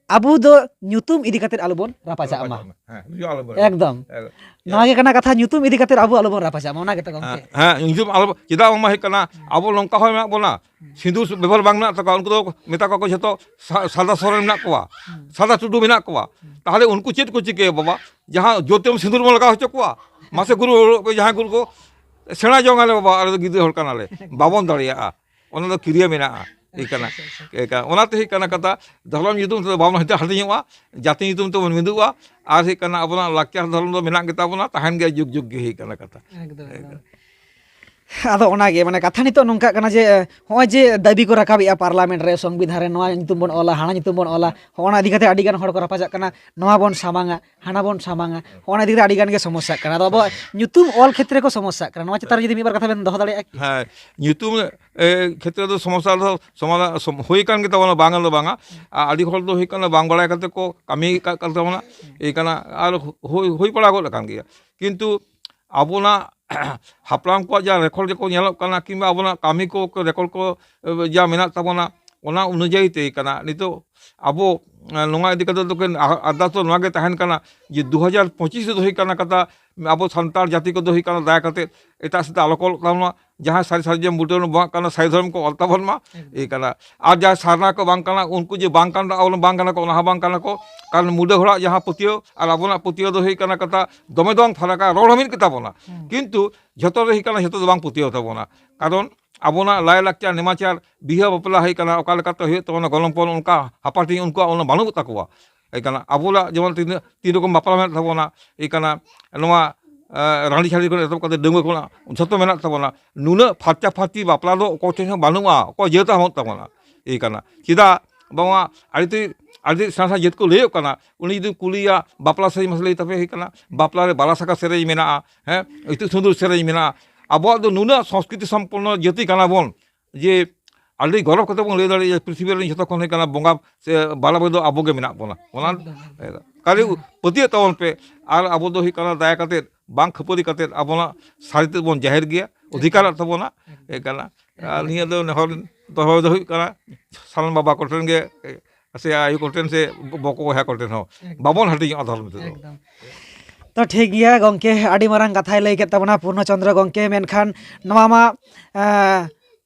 ᱟᱵᱚ ᱫᱚ ᱧᱩᱛᱩᱢ ᱤᱫᱤ ᱠᱟᱛᱮ ᱟᱞᱚᱵᱚᱱ ᱨᱟᱯᱟᱪᱟᱜ ᱢᱟ᱾ ᱦᱮᱸ, ᱧᱩᱛᱩᱢ ᱟᱞᱚᱵᱚᱱ ᱮᱠᱫᱚᱢ᱾ ᱮᱠᱫᱚᱢ᱾ ᱱᱚᱣᱟ ᱜᱮ ᱠᱟᱱᱟ ᱠᱟᱛᱷᱟ, ᱧᱩᱛᱩᱢ ᱤᱫᱤ ᱠᱟᱛᱮ ᱟᱵᱚ ᱟᱞᱚᱵᱚᱱ ᱨᱟᱯᱟᱪᱟᱜ ᱢᱟ, ᱚᱱᱟ ᱜᱮᱛᱚ ᱜᱚᱢᱠᱮ᱾ ᱦᱮᱸ, ᱦᱮᱸ, ᱧᱩᱛᱩᱢ ᱟᱞᱚ, ᱪᱮᱫᱟᱜ ᱵᱟᱝᱢᱟ ᱦᱩᱭᱩᱜ ᱠᱟᱱᱟ, ᱟᱵᱚ ᱱᱚᱝᱠᱟ ᱦᱚᱸ ᱢᱮᱱᱟᱜ ᱵᱚᱱᱟ, ᱥᱤᱸᱫᱩᱨ ᱵᱮᱵᱚᱦᱟᱨ ᱵᱟᱝ ᱢᱮᱱᱟᱜ ᱛᱟᱠᱚᱣᱟ, ᱩᱱᱠᱩ ᱫᱚ ᱢᱮᱛᱟ ᱠᱚᱣᱟ ᱠᱚ ᱡᱷᱚᱛᱚ ᱥᱟ-, ᱥᱟᱫᱟ ᱥᱚᱨᱮᱱ ᱢᱮᱱᱟᱜ ᱠᱚᱣᱟ, ᱥᱟᱫᱟ ᱴᱩᱰᱩ ᱢᱮᱱᱟᱜ ᱠᱚᱣᱟ᱾ ᱛᱟᱦᱚᱞᱮ ᱩᱱᱠᱩ ᱪᱮᱫ ᱠᱚ ᱪᱤᱠᱟᱹᱭᱟ ᱵᱟᱵᱟ? ᱡᱟᱦᱟᱸ ᱡᱳᱨ ᱛᱮᱢ ᱥᱤᱸᱫᱩᱨ ᱵᱚᱱ ᱞᱟᱜᱟᱣ ᱦᱚᱪᱚ ᱠᱚᱣᱟ? ᱢᱟᱥᱮ ᱜᱩᱨᱩ, ᱡᱟᱦᱟᱸᱭ ᱜᱩᱨᱩ ᱠᱚ ᱥᱮᱬᱟ ᱡᱚᱝ ᱟᱞᱮ ᱵᱟᱵᱟ, ᱟᱞᱮ ᱫᱚ ᱜᱤᱫᱽᱨᱟᱹ ᱦᱚᱲ ᱠᱟᱱᱟᱞᱮ, ᱵᱟᱵᱚᱱ ᱫᱟᱲᱮᱭᱟᱜᱼᱟ᱾ ᱚᱱᱟ ᱫᱚ ᱠᱤᱨᱤᱭᱟᱹ ᱢᱮᱱᱟᱜᱼᱟ, ᱤᱭᱟᱹ ᱠᱟᱱᱟ᱾ ᱟᱪᱪᱷᱟ, ᱟᱪᱪᱷᱟ, ᱟᱪᱪᱷᱟ᱾ ᱤᱭᱟᱹ ᱠᱟᱱᱟ᱾ ᱚᱱᱟᱛᱮ ᱦᱩᱭᱩᱜ ᱠᱟᱱᱟ ᱠᱟᱛᱷᱟ, ᱫᱷᱚᱨᱚᱢ ᱧᱩᱛᱩᱢ ᱛᱮᱫᱚ ᱵᱟᱵᱚᱱ ᱦᱟᱹᱴᱤᱧ ᱦᱟᱹᱴᱤᱧᱚᱜᱼᱟ, ᱡᱟᱹᱛᱤ ᱧᱩᱛᱩᱢ ᱛᱮᱵᱚᱱ ᱢᱤᱫᱚᱜᱼᱟ, ᱟᱨ ᱦᱩᱭᱩᱜ ᱠᱟᱱᱟ ᱟᱵᱚᱱᱟᱜ ᱞᱟᱠᱪᱟᱨ ᱫᱷᱚᱨᱚᱢ ᱫᱚ ᱢᱮᱱᱟᱜ ᱜᱮᱛᱟ ᱵᱚᱱᱟ, ᱛᱟᱦᱮᱱ ᱜᱮᱭᱟ ᱡᱩᱜᱽ ᱡᱩᱜᱽ ᱜᱮ, ᱦᱩᱭᱩᱜ ᱠᱟᱱᱟ ᱠᱟᱛᱷᱟ᱾ ᱮᱠᱫᱚᱢ, ᱮᱠᱫᱚᱢ᱾ ᱟᱫᱚ ᱚᱱᱟᱜᱮ, ᱢᱟᱱᱮ, ᱠᱟᱛᱷᱟ ᱱᱤᱛᱚᱜ ᱱᱚᱝᱠᱟᱜ ᱠᱟᱱᱟ ᱡᱮ, ᱦᱚᱸᱜᱼᱚᱭ ᱡᱮ ᱫᱟᱹᱵᱤ ᱠᱚ ᱨᱟᱠᱟᱵᱮᱜᱼᱟ ᱯᱟᱨᱞᱟᱢᱮᱱᱴ ᱨᱮ, ᱥᱚᱝᱵᱤᱫᱷᱟᱱ ᱨᱮ ᱱᱚᱣᱟ ᱧᱩᱛᱩᱢ ᱵᱚᱱ ᱚᱞᱟ, ᱦᱟᱱᱟ ᱧᱩᱛᱩᱢ ᱵᱚᱱ ᱚᱞᱟ, ᱦᱚᱸᱜᱼᱚ ᱱᱟ ᱤᱫᱤ ᱠᱟᱛᱮ ᱟᱹᱰᱤ ᱜᱟᱱ ᱦᱚᱲ ᱠᱚ ᱨᱟᱯᱟᱪᱟᱜ ᱠᱟᱱᱟ, ᱱᱚᱣᱟ ᱵᱚᱱ ᱥᱟᱢᱟᱝᱟ, ᱦᱟᱱᱟ ᱵᱚᱱ ᱥᱟᱢᱟᱝᱟ, ᱦᱚᱸᱜᱼᱚ ᱱᱟ ᱤᱫᱤ ᱠᱟᱛᱮ ᱟᱹᱰᱤ ᱜᱟᱱ ᱜᱮ ᱥᱚᱢᱚᱥᱥᱟᱜ ᱠᱟᱱᱟ᱾ ᱟᱫᱚ ᱟᱵᱚᱣᱟᱜ ᱧᱩᱛᱩᱢ ᱚᱞ ᱠᱷᱮᱛᱨᱮ ᱠᱚ ᱥᱚᱢᱚᱥᱥᱟᱜ ᱠᱟᱱᱟ, ᱱᱚᱣᱟ ᱪᱮᱛᱟᱱ ᱨᱮ ᱡᱩᱫᱤ ᱢᱤᱫ ᱵᱟᱨ ᱠᱟᱛᱷᱟ ᱵᱮᱱ ᱫᱚᱦᱚ ᱫᱟᱲᱮᱭᱟᱜᱼᱟ ᱠᱤ? ᱦᱮᱸ, ᱧᱩᱛᱩᱢ, ᱮ, ᱠᱷᱮᱛᱨᱮ ᱫᱚ ᱥᱚᱢᱚᱥᱥᱟ ᱫᱚ ᱥᱚᱢᱟᱫᱷᱟᱱ, ᱥᱚᱢ-, ᱦᱩᱭ ᱟᱠᱟᱱ ᱜᱮ ᱛᱟᱵᱚᱱᱟ, ᱵᱟᱝ ᱫᱚ ᱵᱟᱝᱟ᱾ ᱟᱨ ᱟᱹᱰᱤ ᱦᱚᱲ ᱫᱚ ᱦᱩᱭᱩᱜ ᱠᱟᱱᱟ ᱵᱟᱝ ᱵᱟᱲᱟᱭ ᱠᱟᱛᱮ ᱠᱚ ᱠᱟᱹᱢᱤ ᱟᱠᱟᱫ ᱠᱟᱱ ᱛᱟᱵᱚᱱᱟ, ᱤᱭᱟᱹ ᱠᱟᱱᱟ, ᱟᱨ ᱦᱩᱭ, ᱦᱩᱭ ᱵᱟᱲᱟ ᱜᱚᱫ ᱟᱠᱟᱱ ᱜᱮᱭᱟ᱾ ᱠᱤᱱᱛᱩ ᱟᱵᱚᱱᱟᱜ ᱦᱟᱯᱲᱟᱢ ᱠᱚᱣᱟᱜ ᱡᱟᱦᱟᱸ ᱨᱮᱠᱚᱨᱰ ᱨᱮᱠᱚ ᱧᱮᱞᱚᱜ ᱠᱟᱱᱟ, ᱠᱤᱝᱵᱟ ᱟᱵᱚᱱᱟᱜ ᱠᱟᱹᱢᱤ ᱠᱚ, ᱠᱚ ᱨᱮᱠᱚᱨᱰ ᱠᱚ, ᱮ, ᱡᱟ ᱢᱮᱱᱟᱜ ᱛᱟᱵᱚᱱᱟ, ᱚᱱᱟ ᱚᱱᱩᱡᱟᱭᱤ ᱛᱮ ᱠᱟᱱᱟ᱾ ᱱᱤᱛᱚᱜ ᱟᱵᱚ, ᱮ, ᱱᱚᱣᱟ ᱤᱫᱤ ᱠᱟᱛᱮ ᱫᱚ ᱠᱤᱱ ᱟ-, ᱟᱨᱫᱟᱥ ᱫᱚ ᱱᱚᱣᱟ ᱜᱮ ᱛᱟᱦᱮᱱ ᱠᱟᱱᱟ ᱡᱮ ᱫᱩ ᱦᱟᱡᱟᱨ ᱯᱚᱸᱪᱤᱥ ᱨᱮᱫᱚ ᱦᱩᱭᱩᱜ ᱠᱟᱱᱟ ᱠᱟᱛᱷᱟ, ᱟᱵᱚ ᱥᱟᱱᱛᱟᱲ ᱡᱟᱹᱛᱤ ᱠᱚᱫᱚ ᱦᱩᱭᱩᱜ ᱠᱟᱱᱟ ᱫᱟᱭᱟ ᱠᱟᱛᱮ ᱮᱴᱟᱜ ᱥᱮᱫ ᱟᱞᱚ ᱠᱚ ᱚᱞᱚᱜ ᱛᱟᱵᱚᱱ ᱢᱟ᱾ ᱡᱟᱦᱟᱸᱭ ᱥᱟᱹᱨᱤ ᱥᱟᱨᱡᱚᱢ ᱵᱩᱴᱟᱹ ᱨᱮᱵᱚᱱ ᱵᱚᱸᱜᱟᱜ ᱠᱟᱱᱟ, ᱥᱟᱹᱨᱤ ᱫᱷᱚᱨᱚᱢ ᱠᱚ ᱚᱞ ᱛᱟᱵᱚᱱ ᱢᱟ, ᱮᱠᱫᱚᱢ᱾ ᱤᱭᱟᱹ ᱠᱟᱱᱟ᱾ ᱟᱨ ᱡᱟᱦᱟᱸᱭ ᱥᱟᱨᱱᱟ ᱠᱚ ᱵᱟᱝ ᱠᱟᱱᱟ, ᱩᱱᱠᱩ ᱡᱮ ᱵᱟᱝ ᱠᱟᱱ, ᱟᱵᱚ ᱵᱟᱝ ᱠᱟᱱᱟ ᱠᱚ, ᱚᱱᱟ ᱦᱚᱸ ᱵᱟᱝ ᱠᱟᱱᱟ ᱠᱚ᱾ ᱠᱟᱨᱚᱱ ᱢᱩᱰᱟᱹ ᱦᱚᱲᱟᱜ ᱡᱟᱦᱟᱸ ᱯᱟᱹᱛᱭᱟᱹᱣ ᱟᱨ ᱟᱵᱚᱱᱟᱜ ᱯᱟᱹᱛᱭᱟᱹᱣ ᱫᱚ ᱦᱩᱭᱩᱜ ᱠᱟᱱᱟ ᱠᱟᱛᱷᱟ ᱫᱚᱢᱮ ᱫᱚ ᱵᱟᱝ ᱯᱷᱟᱨᱟᱠᱟ, ᱨᱚᱲ ᱦᱚᱸ ᱢᱤᱫ ᱜᱮᱛᱟ ᱵᱚᱱᱟ᱾ ᱦᱩᱸ᱾ ᱠᱤᱱᱛᱩ ᱡᱷᱚᱛᱚ ᱨᱮ ᱦᱩᱭᱩᱜ ᱠᱟᱱᱟ, ᱡᱷᱚᱛᱚ ᱫᱚ ᱵᱟᱝ ᱯᱟᱹᱛᱭᱟᱹᱣ ᱛᱟᱵᱚᱱᱟ᱾ ᱠᱟᱨᱚᱱ ᱟᱵᱚᱱᱟᱜ ᱞᱟᱭᱼᱞᱟᱠᱪᱟᱨ, ᱱᱮᱢᱟᱪᱟᱨ, ᱵᱤᱦᱟᱹ ᱵᱟᱯᱞᱟ ᱦᱩᱭᱩᱜ ᱠᱟᱱᱟ, ᱚᱠᱟ ᱞᱮᱠᱟᱛᱮ ᱦᱩᱭᱩᱜ ᱛᱟᱵᱚᱱᱟ, ᱜᱚᱱᱚᱝ ᱯᱚᱱ ᱚᱱᱠᱟ ᱦᱟᱯᱟᱴᱤᱧ ᱩᱱᱠᱩᱣᱟᱜ ᱚᱱᱟ ᱵᱟᱹᱱᱩᱜ ᱛᱟᱠᱚᱣᱟ᱾ ᱦᱩᱭᱩᱜ ᱠᱟᱱᱟ, ᱟᱵᱚᱣᱟᱜ ᱡᱮᱢᱚᱱ ᱛᱤᱱᱟᱹᱜ, ᱛᱤᱱ ᱨᱚᱠᱚᱢ ᱵᱟᱯᱞᱟ ᱢᱮᱱᱟᱜ ᱛᱟᱵᱚᱱᱟ, ᱦᱩᱭᱩᱜ ᱠᱟᱱᱟ, ᱱᱚᱣᱟ, ᱮ, ᱨᱟᱺᱰᱤ ᱪᱷᱟᱹᱰᱤ ᱠᱷᱚᱱ ᱮᱛᱚᱦᱚᱵ ᱠᱟᱛᱮ ᱰᱟᱺᱜᱩᱣᱟᱹ ᱠᱷᱚᱱᱟᱜ ᱡᱷᱚᱛᱚ ᱢᱮᱱᱟᱜ ᱛᱟᱵᱚᱱᱟ᱾ ᱱᱩᱱᱟᱹᱜ ᱯᱷᱟᱨᱪᱟ ᱯᱷᱟᱹᱨᱪᱤ ᱵᱟᱯᱞᱟ ᱫᱚ ᱚᱠᱚᱭ ᱴᱷᱮᱱ ᱦᱚᱸ ᱵᱟᱹᱱᱩᱜᱼᱟ, ᱚᱠᱚᱭ ᱡᱟᱹᱛ ᱦᱚᱸ ᱵᱟᱹᱱᱩᱜ ᱛᱟᱵᱚᱱᱟ᱾ ᱤᱭᱟᱹ ᱠᱟᱱᱟ᱾ ᱪᱮᱫᱟᱜ ᱵᱟᱝᱢᱟ ᱟᱹᱰᱤ ᱛᱮ, ᱟᱹᱰᱤ ᱛᱮ ᱥᱮᱬᱟ ᱥᱮᱬᱟ ᱡᱟᱹᱛ ᱠᱚ ᱞᱟᱹᱭᱚᱜ ᱠᱟᱱᱟ, ᱩᱱᱤ ᱡᱩᱫᱤᱢ ᱠᱩᱞᱤᱭᱟ, ᱵᱟᱯᱞᱟ ᱥᱮᱨᱮᱧ ᱢᱟᱥᱮ ᱞᱟᱹᱭ ᱛᱟᱯᱮ, ᱦᱩᱭᱩᱜ ᱠᱟᱱᱟ, ᱵᱟᱯᱞᱟ ᱨᱮ ᱵᱟᱞᱟ ᱥᱟᱠᱟ ᱥᱮᱨᱮᱧ ᱢᱮᱱᱟᱜᱼᱟ, ᱦᱮᱸ, ᱤᱛᱩᱫ ᱥᱤᱸᱫᱩᱨ ᱥᱮᱨᱮᱧ ᱢᱮᱱᱟᱜᱼᱟ᱾ ᱟᱵᱚᱣᱟᱜ ᱫᱚ ᱱᱩᱱᱟᱹᱜ ᱥᱚᱝᱥᱠᱨᱤᱛᱤ ᱥᱚᱢᱯᱚᱱᱱᱚ ᱡᱟᱹᱛᱤ ᱠᱟᱱᱟ ᱵᱚᱱ, ᱡᱮ ᱟᱹᱰᱤ ᱜᱚᱨᱚᱵᱽ ᱠᱟᱛᱮ ᱵᱚᱱ ᱞᱟᱹᱭ ᱫᱟᱲᱮᱭᱟᱜᱼᱟ, ᱯᱨᱤᱛᱷᱤᱵᱤ ᱨᱮᱱ ᱡᱷᱚᱛᱚ ᱠᱷᱚᱱ ᱦᱩᱭᱩᱜ ᱠᱟᱱᱟ ᱵᱚᱸᱜᱟ ᱥᱮ ᱵᱟᱞᱟ ᱵᱚᱭ ᱫᱚ ᱟᱵᱚ ᱜᱮ ᱢᱮᱱᱟᱜ ᱵᱚᱱᱟ᱾ ᱚᱱᱟ ᱮᱠᱫᱚᱢ, ᱮᱠᱫᱚᱢ᱾ ᱠᱷᱟᱹᱞᱤ ᱯᱟᱹᱛᱭᱟᱹᱜ ᱛᱟᱵᱚᱱ ᱯᱮ, ᱟᱨ ᱟᱵᱚ ᱫᱚ ᱦᱩᱭᱩᱜ ᱠᱟᱱᱟ ᱫᱟᱭᱟ ᱠᱟᱛᱮ ᱵᱟᱝ ᱠᱷᱟᱹᱯᱟᱹᱨᱤ ᱠᱟᱛᱮ ᱟᱵᱚᱱᱟᱜ ᱥᱟᱹᱨᱤ ᱛᱮᱫ ᱵᱚᱱ ᱡᱟᱦᱮᱨ ᱜᱮᱭᱟ, ᱚᱫᱷᱤᱠᱟᱨ ᱮᱠᱫᱚᱢ᱾ ᱠᱟᱱ ᱛᱟᱵᱚᱱᱟ᱾ ᱮᱠᱫᱚᱢ᱾ ᱮ ᱠᱟᱱᱟ᱾ ᱮᱠᱫᱚᱢ᱾ ᱟᱨ ᱱᱤᱭᱟᱹ ᱫᱚ ᱱᱮᱦᱚᱨ ᱫᱚᱦᱚ ᱫᱚ ᱦᱩᱭᱩᱜ ᱠᱟᱱᱟ ᱥᱟᱱᱟᱢ ᱵᱟᱵᱟ ᱠᱚᱴᱷᱮᱱ ᱜᱮ, ᱥᱮ ᱟᱭᱳ ᱠᱚᱴᱷᱮᱱ ᱥᱮ ᱵᱚᱠᱚ ᱵᱚᱭᱦᱟ ᱠᱚᱴᱷᱮᱱ ᱦᱚᱸ ᱮᱠᱫᱚᱢ᱾ ᱵᱟᱵᱚᱱ ᱦᱟᱹᱴᱤᱧᱚᱜᱼᱟ ᱫᱷᱚᱨᱚᱢ ᱛᱮᱫᱚ᱾ ᱮᱠᱫᱚᱢ᱾ ᱛᱚ ᱴᱷᱤᱠ ᱜᱮᱭᱟ ᱜᱚᱢᱠᱮ, ᱟᱹᱰᱤ ᱢᱟᱨᱟᱝ ᱠᱟᱛᱷᱟᱭ ᱞᱟᱹᱭ ᱠᱮᱫ ᱛᱟᱵᱚᱱᱟ ᱯᱩᱨᱱᱚ ᱪᱚᱱᱫᱨᱚ ᱜᱚᱢᱠᱮ᱾ ᱢᱮᱱᱠᱷᱟᱱ ᱱᱚᱣᱟ ᱢᱟ ᱮᱸ,